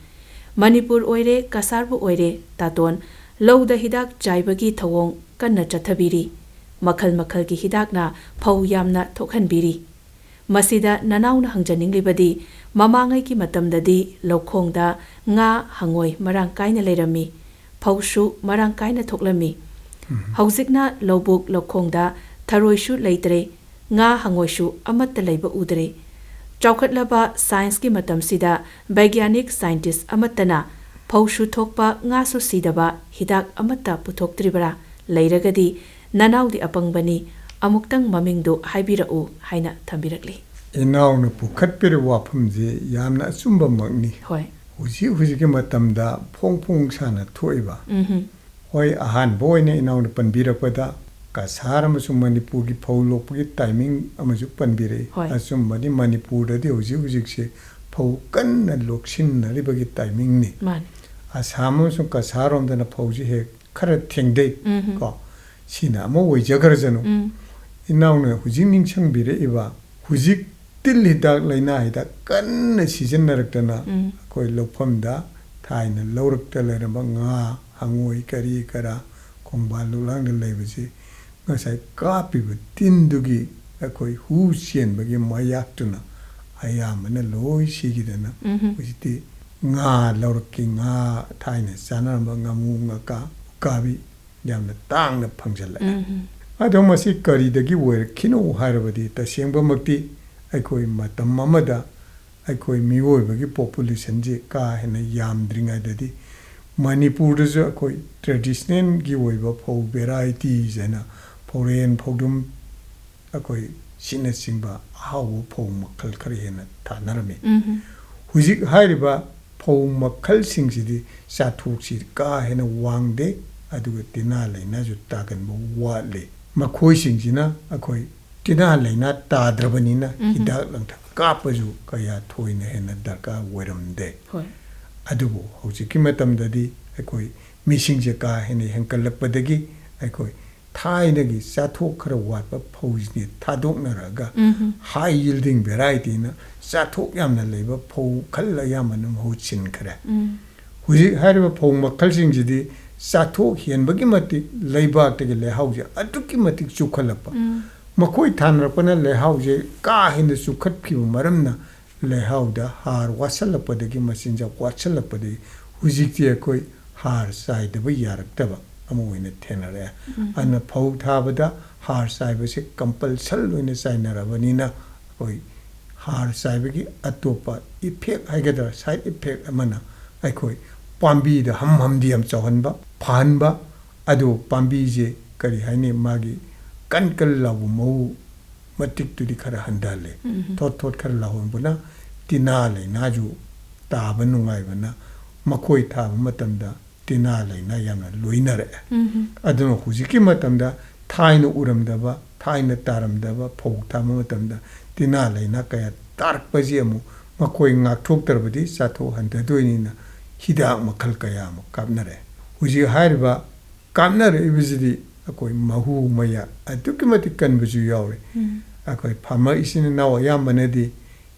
ꯃꯅꯤꯄꯨꯔ ꯑꯣꯏꯔꯦ, ꯀꯁꯥꯔꯕꯨ ꯑꯣꯏꯔꯦ ꯇꯥꯇꯣꯟ, ꯂꯧꯗ ꯍꯤꯗꯥꯛ ꯆꯥꯏꯕꯒꯤ ꯊꯧꯑꯣꯡ ꯀꯟꯅ ꯆꯠꯊꯕꯤꯔꯤ꯫ ꯃꯈꯜ ꯃꯈꯜꯒꯤ ꯍꯤꯗꯥꯛꯅ ꯐꯧ ꯌꯥꯝꯅ ꯊꯣꯛꯍꯟꯕꯤꯔꯤ꯫ ꯃꯁꯤꯗ ꯅꯅꯥꯎꯅ ꯍꯪꯖꯅꯤꯡꯂꯤꯕꯗꯤ, ꯃꯃꯥꯡꯉꯩꯒꯤ ꯃꯇꯝꯗꯗꯤ ꯂꯧꯈꯣꯡꯗ ꯉꯥ, ꯍꯉꯣꯏ ꯃꯔꯥꯡ ꯀꯥꯏꯅ ꯂꯩꯔꯝꯃꯤ, ꯐꯧꯁꯨ ꯃꯔꯥꯡ ꯀꯥꯏꯅ ꯊꯣꯛꯂꯝꯃꯤ꯫ ꯎꯝ꯫ ꯍꯧꯖꯤꯛꯅ ꯂꯧꯕꯨꯛ ꯂꯧꯈꯣꯡꯗ ꯊꯔꯣꯏꯁꯨ ꯂꯩꯇ꯭ꯔꯦ, ꯉꯥ, ꯍꯉꯣꯏꯁꯨ ꯑꯃꯠꯇ ꯂꯩꯕ ꯎꯗ꯭ꯔꯦ꯫ ꯆꯥꯎꯈꯠꯂꯕ ꯁꯥꯏꯟꯁꯀꯤ ꯃꯇꯝꯁꯤꯗ ꯕꯩꯒ꯭ꯌꯥꯅꯤꯛ ꯁꯥꯏꯟꯇꯤꯁ ꯑꯃꯠꯇꯅ ꯐꯧꯁꯨ ꯊꯣꯛꯄ, ꯉꯥꯁꯨ ꯁꯤꯗꯕ ꯍꯤꯗꯥꯛ ꯑꯃꯠꯇ ꯄꯨꯊꯣꯛꯇ꯭ꯔꯤꯕꯔꯥ? ꯂꯩꯔꯒꯗꯤ ꯅꯅꯥꯎꯗꯤ ꯑꯄꯪꯕꯅꯤ, ꯑꯃꯨꯛꯇꯪ ꯃꯃꯤꯡꯗꯨ ꯍꯥꯏꯕꯤꯔꯛꯎ ꯍꯥꯏꯅ ꯊꯝꯕꯤꯔꯛꯂꯤ꯫ ꯏꯅꯥꯎꯅ ꯄꯨꯈꯠꯄꯤꯔꯤꯕ ꯋꯥꯐꯝꯁꯤ ꯌꯥꯝꯅ ꯑꯆꯨꯝꯕꯃꯛꯅꯤ꯫ ꯍꯣꯏ꯫ ꯍꯧꯖꯤꯛ ꯍꯧꯖꯤꯛꯀꯤ ꯃꯇꯝꯗ ꯐꯣꯡ ꯐꯣꯡ ꯁꯥꯅ ꯊꯣꯛꯏꯕ꯫ ꯎꯝꯍꯨꯝ꯫ ꯍꯣꯏ, ꯑꯍꯥꯟꯕ ꯑꯣꯏꯅ ꯏꯅꯥꯎꯅ ꯄꯟꯕꯤꯔꯛꯄꯗ ꯀꯁꯥꯔ ꯑꯃꯁꯨꯡ ꯃꯅꯤꯄꯨꯔꯒꯤ ꯐꯧ ꯂꯣꯛꯄꯒꯤ ꯇꯥꯏꯃꯤꯡ ꯑꯃꯁꯨ ꯄꯟꯕꯤꯔꯛꯏ꯫ ꯍꯣꯏ꯫ ꯑꯆꯨꯝꯕꯅꯤ, ꯃꯅꯤꯄꯨꯔꯗꯗꯤ ꯍꯧꯖꯤꯛ ꯍꯧꯖꯤꯛꯁꯦ ꯐꯧ ꯀꯟꯅ ꯂꯣꯛꯁꯤꯟꯅꯔꯤꯕꯒꯤ ꯇꯥꯏꯃꯤꯡꯅꯤ꯫ ꯃꯥꯅꯤ꯫ ꯑꯁꯥꯝ ꯑꯃꯁꯨꯡ ꯀꯁꯥꯔ ꯔꯣꯝꯗꯅ ꯐꯧꯁꯤ ꯍꯦꯛ ꯈꯔ ꯊꯦꯡꯗꯩ꯫ ꯎꯝꯍꯨꯝ꯫ ꯀꯣ, ꯁꯤꯅ ꯑꯃ ꯑꯣꯏꯖꯈ꯭ꯔꯖꯅꯨ꯫ ꯎꯝ꯫ ꯏꯅꯥꯎꯅ ꯍꯧꯖꯤꯛ ꯅꯤꯡꯁꯤꯡꯕꯤꯔꯛꯏꯕ, ꯍꯧꯖꯤꯛ ꯇꯤꯜ ꯍꯤꯗꯥꯛ, ꯂꯥꯏꯅꯥ ꯍꯤꯗꯥꯛ ꯀꯟꯅ ꯁꯤꯖꯤꯟꯅꯔꯛꯇꯅ ꯎꯝ꯫ ꯑꯩꯈꯣꯏ ꯂꯧꯐꯝꯗ ꯊꯥꯏꯅ ꯂꯧꯔꯛꯇ ꯂꯩꯔꯝꯕ ꯉꯥ, ꯍꯉꯣꯏ, ꯀꯔꯤ ꯀꯔꯥ, ꯈꯣꯡꯕꯥꯜ ꯂꯨꯛꯂꯥꯡꯗ ꯂꯩꯕꯁꯤ ꯉꯁꯥꯏ ꯀꯥꯞꯄꯤꯕ ꯇꯤꯟꯗꯨꯒꯤ ꯑꯩꯈꯣꯏ ꯍꯨ ꯆꯦꯟꯕꯒꯤ ꯃꯌꯥꯛꯇꯨꯅ ꯑꯌꯥꯝꯕꯅ ꯂꯣꯏ ꯁꯤꯈꯤꯗꯅ ꯎꯝꯍꯨꯝ꯫ ꯍꯧꯖꯤꯛꯇꯤ ꯉꯥ ꯂꯧꯔꯛꯀꯤ ꯉꯥ, ꯊꯥꯏꯅ ꯆꯥꯅꯔꯝꯕ ꯉꯥꯃꯨ, ꯉꯥꯀꯥ, ꯎꯀꯥꯕꯤ ꯌꯥꯝꯅ ꯇꯥꯡꯅ ꯐꯪꯖꯜꯂꯛꯑꯦ꯫ ꯎꯝꯍꯨꯝ꯫ ꯑꯗꯣ ꯃꯁꯤ ꯀꯔꯤꯗꯒꯤ ꯑꯣꯏꯔꯛꯈꯤꯅꯣ ꯍꯥꯏꯔꯕꯗꯤ, ꯇꯁꯦꯡꯕꯃꯛꯇꯤ ꯑꯩꯈꯣꯏ ꯃꯇꯝ ꯑꯃꯗ ꯑꯩꯈꯣꯏ ꯃꯤꯑꯣꯏꯕꯒꯤ ꯄꯣꯄꯨꯂꯦꯁꯟꯁꯤ ꯀꯥ ꯍꯦꯟꯅ ꯌꯥꯝꯗ꯭ꯔꯤꯉꯩꯗꯗꯤ ꯃꯅꯤꯄꯨꯔꯗꯁꯨ ꯑꯩꯈꯣꯏ ꯇ꯭ꯔꯦꯗꯤꯁꯅꯦꯜꯒꯤ ꯑꯣꯏꯕ ꯐꯧ ꯚꯦꯔꯥꯏꯇꯤꯁ ꯍꯥꯏꯅ ꯐꯧꯔꯦꯟ, ꯐꯧꯗꯨꯝ, ꯑꯩꯈꯣꯏ ꯑꯁꯤꯅꯆꯤꯡꯕ ꯑꯍꯥꯎꯕ ꯐꯧ ꯃꯈꯜ ꯈꯔ ꯍꯦꯟꯅ ꯊꯥꯅꯔꯝꯃꯤ꯫ ꯎꯝ꯫ ꯍꯧꯖꯤꯛ ꯍꯥꯏꯔꯤꯕ ꯐꯧ ꯃꯈꯜꯁꯤꯡꯁꯤꯗꯤ ꯆꯥꯊꯣꯛꯁꯤ ꯀꯥ ꯍꯦꯟꯅ ꯋꯥꯡꯗꯦ, ꯑꯗꯨꯒ ꯇꯤꯟꯅꯥ ꯂꯥꯏꯅꯥꯁꯨ ꯇꯥꯒꯟꯕ ꯋꯥꯠꯂꯤ꯫ ꯃꯈꯣꯏꯁꯤꯡꯁꯤꯅ ꯑꯩꯈꯣꯏ ꯇꯤꯟꯅꯥ ꯂꯥꯏꯅꯥ ꯇꯥꯗ꯭ꯔꯕꯅꯤꯅ ꯎꯝ꯫ ꯍꯤꯗꯥꯛ ꯂꯥꯡꯊꯛ ꯀꯥꯞꯄꯁꯨ ꯀꯌꯥ ꯊꯣꯏꯅ ꯍꯦꯟꯅ ꯗꯔꯀꯥꯔ ꯑꯣꯏꯔꯝꯗꯦ꯫ ꯍꯣꯏ꯫ ꯑꯗꯨꯕꯨ ꯍꯧꯖꯤꯛꯀꯤ ꯃꯇꯝꯗꯗꯤ ꯑꯩꯈꯣꯏ ꯃꯤꯁꯤꯡꯁꯦ ꯀꯥ ꯍꯦꯟꯅ ꯍꯦꯟꯒꯠꯂꯛꯄꯗꯒꯤ ꯑꯩꯈꯣꯏ ꯊꯥꯏꯅꯒꯤ ꯆꯥꯊꯣꯛ ꯈꯔ ꯋꯥꯠꯄ ꯐꯧꯁꯤꯡꯁꯦ ꯊꯥꯗꯣꯛꯅꯔꯒ ꯎꯝ꯫ High yielding variety ꯅ ꯆꯥꯊꯣꯛ ꯌꯥꯝꯅ ꯂꯩꯕ ꯐꯧ ꯃꯈꯜ ꯑꯌꯥꯝꯕꯅ ꯃꯍꯨꯠ ꯁꯤꯟꯈ꯭ꯔꯦ꯫ ꯎꯝ꯫ ꯍꯧꯖꯤꯛ ꯍꯥꯏꯔꯤꯕ ꯐꯧ ꯃꯈꯜꯁꯤꯡꯁꯤꯗꯤ ꯆꯥꯊꯣꯛ ꯍꯦꯟꯕꯒꯤ ꯃꯇꯤꯛ ꯂꯩꯕꯥꯛꯇꯒꯤ ꯂꯩꯍꯥꯎꯁꯦ ꯑꯗꯨꯛꯀꯤ ꯃꯇꯤꯛ ꯆꯨꯞꯈꯠꯂꯛꯄ꯫ ꯎꯝ꯫ ꯃꯈꯣꯏ ꯊꯥꯅꯔꯛꯄꯅ ꯂꯩꯍꯥꯎꯁꯦ ꯀꯥ ꯍꯦꯟꯅ ꯆꯨꯞꯈꯠꯈꯤꯕ ꯃꯔꯝꯅ ꯂꯩꯍꯥꯎꯗ ꯍꯥꯔ ꯋꯥꯠꯁꯜꯂꯛꯄꯗꯒꯤ, ꯃꯆꯤꯟꯖꯥꯛ ꯋꯥꯠꯁꯜꯂꯛꯄꯗꯒꯤ ꯍꯧꯖꯤꯛꯇꯤ ꯑꯩꯈꯣꯏ ꯍꯥꯔ ꯆꯥꯏꯗꯕ ꯌꯥꯔꯛꯇꯕ ꯑꯃ ꯑꯣꯏꯅ ꯊꯦꯡꯅꯔꯛꯑꯦ꯫ ꯎꯝ꯫ ꯑꯗꯨꯅ ꯐꯧ ꯊꯥꯕꯗ ꯍꯥꯔ ꯆꯥꯏꯕꯁꯦ compulsory ꯑꯣꯏꯅ ꯆꯥꯏꯅꯔꯕꯅꯤꯅ ꯑꯩꯈꯣꯏ ꯍꯥꯔ ꯆꯥꯏꯕꯒꯤ ꯑꯇꯣꯞꯄ effect ꯍꯥꯏꯒꯗ꯭ꯔꯥ, side effect ꯑꯃꯅ ꯑꯩꯈꯣꯏ ꯄꯥꯝꯕꯤꯗ ꯍꯝ ꯍꯝꯗꯤ ꯌꯥꯝ ꯆꯥꯎꯍꯟꯕ, ꯐꯍꯟꯕ, ꯑꯗꯨ ꯄꯥꯝꯕꯤꯁꯦ ꯀꯔꯤ ꯍꯥꯏꯅꯤ, ꯃꯥꯒꯤ ꯀꯟ ꯀꯟ ꯂꯥꯎꯕ ꯃꯑꯣꯡ ꯃꯇꯤꯛꯇꯨꯗꯤ ꯈꯔ ꯍꯟꯊꯍꯜꯂꯦ꯫ ꯎꯝ꯫ ꯊꯣꯠ ꯊꯣꯠ ꯈꯔ ꯂꯥꯎꯍꯟꯕꯅ ꯇꯤꯟꯅꯥ ꯂꯥꯏꯅꯥꯁꯨ ꯇꯥꯕ ꯅꯨꯡꯉꯥꯏꯕꯅ ꯃꯈꯣꯏ ꯊꯥꯕ ꯃꯇꯝꯗ ꯇꯤꯟꯅꯥ ꯂꯥꯏꯅꯥ ꯌꯥꯝꯅ ꯂꯣꯏꯅꯔꯛꯑꯦ꯫ ꯎꯝ꯫ ꯑꯗꯨꯅ ꯍꯧꯖꯤꯛꯀꯤ ꯃꯇꯝꯗ ꯊꯥꯏꯅ ꯎꯔꯝꯗꯕ, ꯊꯥꯏꯅ ꯇꯥꯔꯝꯗꯕ ꯐꯧ ꯊꯥꯕ ꯃꯇꯝꯗ ꯇꯤꯟꯅꯥ ꯂꯥꯏꯅꯥ ꯀꯌꯥ ꯇꯥꯔꯛꯄꯁꯤ ꯑꯃꯨꯛ ꯃꯈꯣꯏ ꯉꯥꯛꯊꯣꯛꯇ꯭ꯔꯕꯗꯤ ꯆꯥꯊꯣꯛ ꯍꯟꯊꯗꯣꯏꯅꯤꯅ ꯍꯤꯗꯥꯛ ꯃꯈꯜ ꯀꯌꯥ ꯑꯃ ꯀꯥꯞꯅꯔꯦ꯫ ꯍꯧꯖꯤꯛ ꯍꯥꯏꯔꯤꯕ ꯀꯥꯞꯅꯔꯛꯏꯕꯁꯤꯗꯤ ꯑꯩꯈꯣꯏ ꯃꯍꯨ ꯃꯌꯥ ꯑꯗꯨꯛꯀꯤ ꯃꯇꯤꯛ ꯀꯟꯕꯁꯨ ꯌꯥꯎꯔꯦ꯫ ꯎꯝ꯫ ꯑꯩꯈꯣꯏ farmer ꯏꯆꯤꯟ ꯏꯅꯥꯎ ꯑꯌꯥꯝꯕꯅꯗꯤ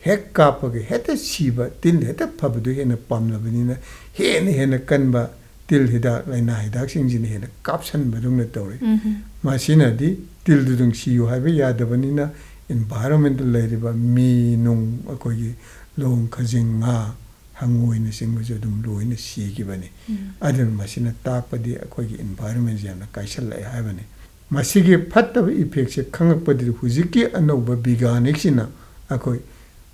ꯍꯦꯛ ꯀꯥꯞꯄꯒ ꯍꯦꯛꯇ ꯁꯤꯕ, ꯇꯤꯜ ꯍꯦꯛꯇ ꯐꯕꯗꯨ ꯍꯦꯟꯅ ꯄꯥꯝꯅꯕꯅꯤꯅ ꯍꯦꯟꯅ ꯍꯦꯟꯅ ꯀꯟꯕ ꯇꯤꯜ ꯍꯤꯗꯥꯛ, ꯂꯥꯏꯅꯥ ꯍꯤꯗꯥꯛꯁꯤꯡꯁꯤꯅ ꯍꯦꯟꯅ ꯀꯥꯞꯁꯟꯕꯗꯧꯅ ꯇꯧꯔꯦ꯫ ꯎꯝ꯫ ꯃꯁꯤꯅꯗꯤ ꯇꯤꯜꯗꯨꯗꯪ ꯁꯤꯌꯨ ꯍꯥꯏꯕ ꯌꯥꯗꯕꯅꯤꯅ environment ꯇ ꯂꯩꯔꯤꯕ ꯃꯤ ꯅꯨꯡ, ꯑꯩꯈꯣꯏꯒꯤ ꯂꯣꯡ ꯈꯖꯤꯡ, ꯉꯥ, ꯍꯪꯉꯣꯏꯅꯆꯤꯡꯕꯁꯨ ꯑꯗꯨꯝ ꯂꯣꯏꯅ ꯁꯤꯈꯤꯕꯅꯤ꯫ ꯎꯝ꯫ ꯑꯗꯨꯅ ꯃꯁꯤꯅ ꯇꯥꯛꯄꯗꯤ ꯑꯩꯈꯣꯏꯒꯤ environment ꯁꯦ ꯌꯥꯝꯅ ꯀꯥꯏꯁꯜꯂꯛꯑꯦ ꯍꯥꯏꯕꯅꯤ꯫ ꯃꯁꯤꯒꯤ ꯐꯠꯇꯕ effect ꯁꯦ ꯈꯪꯉꯛꯄꯗꯗꯤ ꯍꯧꯖꯤꯛꯀꯤ ꯑꯅꯧꯕ ꯕꯤꯒ꯭ꯌꯥꯅꯤꯛꯁꯤꯅ ꯑꯩꯈꯣꯏ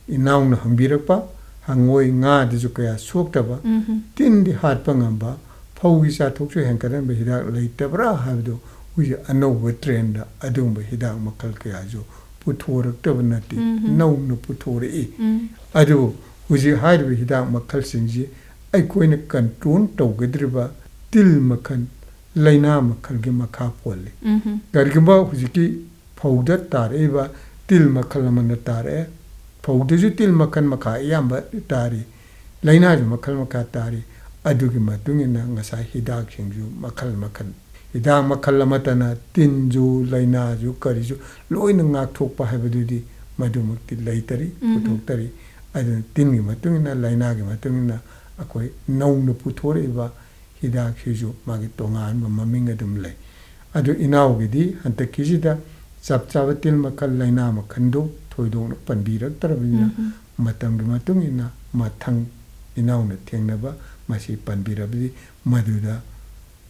ꯏꯅꯥꯎꯅ ꯍꯪꯕꯤꯔꯛꯄ ꯍꯪꯉꯣꯏ ꯉꯥꯗꯁꯨ ꯀꯌꯥ ꯁꯣꯛꯇꯕ, ꯎꯝ꯫ ꯇꯤꯟꯗꯤ ꯍꯥꯠꯄ ꯉꯝꯕ, ꯐꯧꯒꯤ ꯆꯥꯊꯣꯛꯁꯨ ꯍꯦꯟꯒꯠꯍꯟꯕ ꯍꯤꯗꯥꯛ ꯂꯩꯇꯕ꯭ꯔꯥ ꯍꯥꯏꯕꯗꯨ ꯍꯧꯖꯤꯛ ꯑꯅꯧꯕ trend ꯗ ꯑꯗꯨꯒꯨꯝꯕ ꯍꯤꯗꯥꯛ ꯃꯈꯜ ꯀꯌꯥꯁꯨ ꯄꯨꯊꯣꯔꯛꯇꯕ ꯅꯠꯇꯦ, ꯎꯝ꯫ ꯅꯧꯅ ꯄꯨꯊꯣꯔꯛꯏ꯫ ꯎꯝ꯫ ꯑꯗꯨꯕꯨ ꯍꯧꯖꯤꯛ ꯍꯥꯏꯔꯤꯕ ꯍꯤꯗꯥꯛ ꯃꯈꯜꯁꯤꯡꯁꯤ ꯑꯩꯈꯣꯏꯅ control ꯇꯧꯒꯗꯧꯔꯤꯕ ꯇꯤꯜ ꯃꯈꯜ, ꯂꯥꯏꯅꯥ ꯃꯈꯜꯒꯤ ꯃꯈꯥ ꯄꯣꯜꯂꯤ꯫ ꯎꯝ꯫ ꯀꯔꯤꯒꯨꯝꯕ ꯍꯧꯖꯤꯛꯀꯤ ꯐꯧꯗ ꯇꯥꯔꯛꯏꯕ ꯇꯤꯜ ꯃꯈꯜ ꯑꯃꯅ ꯇꯥꯔꯛꯑꯦ, ꯐꯧꯗꯁꯨ ꯇꯤꯜ ꯃꯈꯜ ꯃꯈꯥ ꯑꯌꯥꯝꯕ ꯇꯥꯔꯤ, ꯂꯥꯏꯅꯥꯁꯨ ꯃꯈꯜ ꯃꯈꯥ ꯇꯥꯔꯤ꯫ ꯑꯗꯨꯒꯤ ꯃꯇꯨꯡ ꯏꯟꯅ ꯉꯁꯥꯏ ꯍꯤꯗꯥꯛꯁꯤꯡꯁꯨ ꯃꯈꯜ ꯃꯈꯜ, ꯍꯤꯗꯥꯛ ꯃꯈꯜ ꯑꯃꯠꯇꯅ ꯇꯤꯟꯁꯨ, ꯂꯥꯏꯅꯥꯁꯨ, ꯀꯔꯤꯁꯨ ꯂꯣꯏꯅ ꯉꯥꯛꯊꯣꯛꯄ ꯍꯥꯏꯕꯗꯨꯗꯤ ꯃꯗꯨꯃꯛꯇꯤ ꯂꯩꯇꯔꯤ, ꯎꯝ꯫ ꯄꯨꯊꯣꯛꯇꯔꯤ꯫ ꯑꯗꯨꯅ ꯇꯤꯟꯒꯤ ꯃꯇꯨꯡ ꯏꯟꯅ, ꯂꯥꯏꯅꯥꯒꯤ ꯃꯇꯨꯡ ꯏꯟꯅ ꯑꯩꯈꯣꯏ ꯅꯧꯅ ꯄꯨꯊꯣꯔꯛꯏꯕ ꯍꯤꯗꯥꯛꯁꯤꯁꯨ ꯃꯥꯒꯤ ꯇꯣꯉꯥꯟꯕ ꯃꯃꯤꯡ ꯑꯗꯨꯝ ꯂꯩ꯫ ꯑꯗꯨ ꯏꯅꯥꯎꯒꯤꯗꯤ ꯍꯟꯗꯛꯀꯤꯁꯤꯗ ꯆꯞ ꯆꯥꯕ ꯇꯤꯜ ꯃꯈꯜ, ꯂꯥꯏꯅꯥ ꯃꯈꯜꯗꯣ ꯊꯣꯏꯗꯣꯛꯅ ꯄꯟꯕꯤꯔꯛꯇ꯭ꯔꯕꯅꯤꯅ, ꯎꯝ꯫ ꯃꯇꯝꯒꯤ ꯃꯇꯨꯡ ꯏꯟꯅ ꯃꯊꯪ ꯏꯅꯥꯎꯅ ꯊꯦꯡꯅꯕ ꯃꯁꯤ ꯄꯟꯕꯤꯔꯕꯗꯤ, ꯃꯗꯨꯗ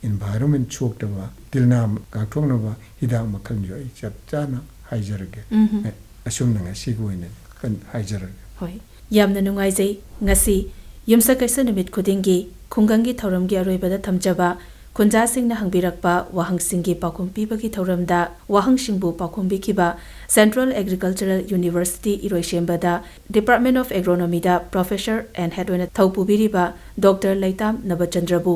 environment ꯁꯣꯛꯇꯕ, ꯇꯤꯜꯅꯥ ꯉꯥꯛꯊꯣꯛꯅꯕ ꯍꯤꯗꯥꯛ ꯃꯈꯜꯁꯨ ꯑꯩ ꯆꯞ ꯆꯥꯅ ꯍꯥꯏꯖꯔꯒꯦ꯫ ꯎꯝ꯫ ꯑꯁꯨꯝꯅ ꯉꯁꯤꯒꯤ ꯑꯣꯏꯅꯗꯤ ꯀꯟ-, ꯍꯥꯏꯖꯔꯒꯦ꯫ ꯍꯣꯏ, ꯌꯥꯝꯅ ꯅꯨꯡꯉꯥꯏꯖꯩ꯫ ꯉꯁꯤ ꯌꯨꯝꯁꯀꯩꯁ ꯅꯨꯃꯤꯠ ꯈꯨꯗꯤꯡꯒꯤ ꯈꯨꯡꯒꯪꯒꯤ ꯊꯧꯔꯝꯒꯤ ꯑꯔꯣꯏꯕꯗ ꯊꯝꯖꯕ ꯈꯨꯟꯖꯥꯁꯤꯡꯅ ꯍꯪꯕꯤꯔꯛꯄ ꯋꯥꯍꯪꯁꯤꯡꯒꯤ ꯄꯥꯎꯈꯨꯝ ꯄꯤꯕꯒꯤ ꯊꯧꯔꯝꯗ ꯋꯥꯍꯪꯁꯤꯡꯕꯨ ꯄꯥꯎꯈꯨꯝ ꯄꯤꯈꯤꯕ Central Agricultural University ꯏꯔꯣꯏꯁꯦꯝꯕꯗ Department of Agronomyꯗ Professor and Head ꯑꯣꯏꯅ ꯊꯧ ꯄꯨꯕꯤꯔꯤꯕ Doctor ꯂꯩꯇꯥꯝ ꯅꯕꯆꯟꯗ꯭ꯔꯕꯨ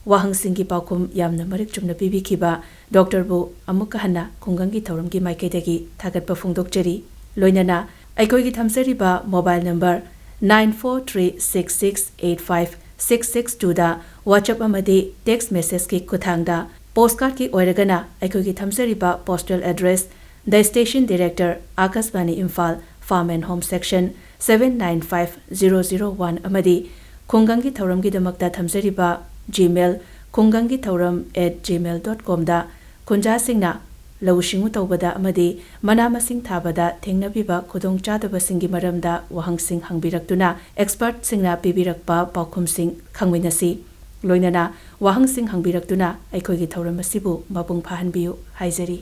ꯋꯥꯍꯪꯁꯤꯡꯒꯤ ꯄꯥꯎꯈꯨꯝ ꯌꯥꯝꯅ ꯃꯔꯤꯛ ꯆꯨꯝꯅ ꯄꯤꯕꯤꯈꯤꯕ Doctorꯕꯨ ꯑꯃꯨꯛꯀ ꯍꯟꯅ ꯈꯨꯡꯒꯪꯒꯤ ꯊꯧꯔꯝꯒꯤ ꯃꯥꯏꯀꯩꯗꯒꯤ ꯊꯥꯒꯠꯄ ꯐꯣꯡꯗꯣꯛꯆꯔꯤ꯫ ꯂꯣꯏꯅꯅ ꯑꯩꯈꯣꯏꯒꯤ ꯊꯝꯖꯔꯤꯕ mobile number nine four three six six eight five six six twoꯗ WhatsApp ꯑꯃꯗꯤ text messageꯀꯤ ꯈꯨꯠꯊꯥꯡꯗ, postcardꯀꯤ ꯑꯣꯏꯔꯒꯅ ꯑꯩꯈꯣꯏꯒꯤ ꯊꯝꯖꯔꯤꯕ postal address, The Station Director, Akashvani Imphal, Farm and Home Section, seven nine five zero zero one ꯑꯃꯗꯤ ꯈꯨꯡꯒꯪꯒꯤ ꯊꯧꯔꯝꯒꯤꯗꯃꯛꯇ ꯊꯝꯖꯔꯤꯕ Gmail, khunggangkithouram at gmail dot comꯗ ꯈꯨꯟꯖꯥꯁꯤꯡꯅ ꯂꯧꯎ ꯁꯤꯡꯎ ꯇꯧꯕꯗ ꯑꯃꯗꯤ ꯃꯅꯥ ꯃꯁꯤꯡ ꯊꯥꯕꯗ ꯊꯦꯡꯅꯕꯤꯕ ꯈꯨꯗꯣꯡꯆꯥꯗꯕꯁꯤꯡꯒꯤ ꯃꯔꯝꯗ ꯋꯥꯍꯪꯁꯤꯡ ꯍꯪꯕꯤꯔꯛꯇꯨꯅ expertꯁꯤꯡꯅ ꯄꯤꯕꯤꯔꯛꯄ ꯄꯥꯎꯈꯨꯝꯁꯤꯡ ꯈꯪꯃꯤꯟꯅꯁꯤ꯫ ꯂꯣꯏꯅꯅ ꯋꯥꯍꯪꯁꯤꯡ ꯍꯪꯕꯤꯔꯛꯇꯨꯅ ꯑꯩꯈꯣꯏꯒꯤ ꯊꯧꯔꯝ ꯑꯁꯤꯕꯨ ꯃꯄꯨꯡ ꯐꯥꯍꯟꯕꯤꯌꯨ ꯍꯥꯏꯖꯔꯤ꯫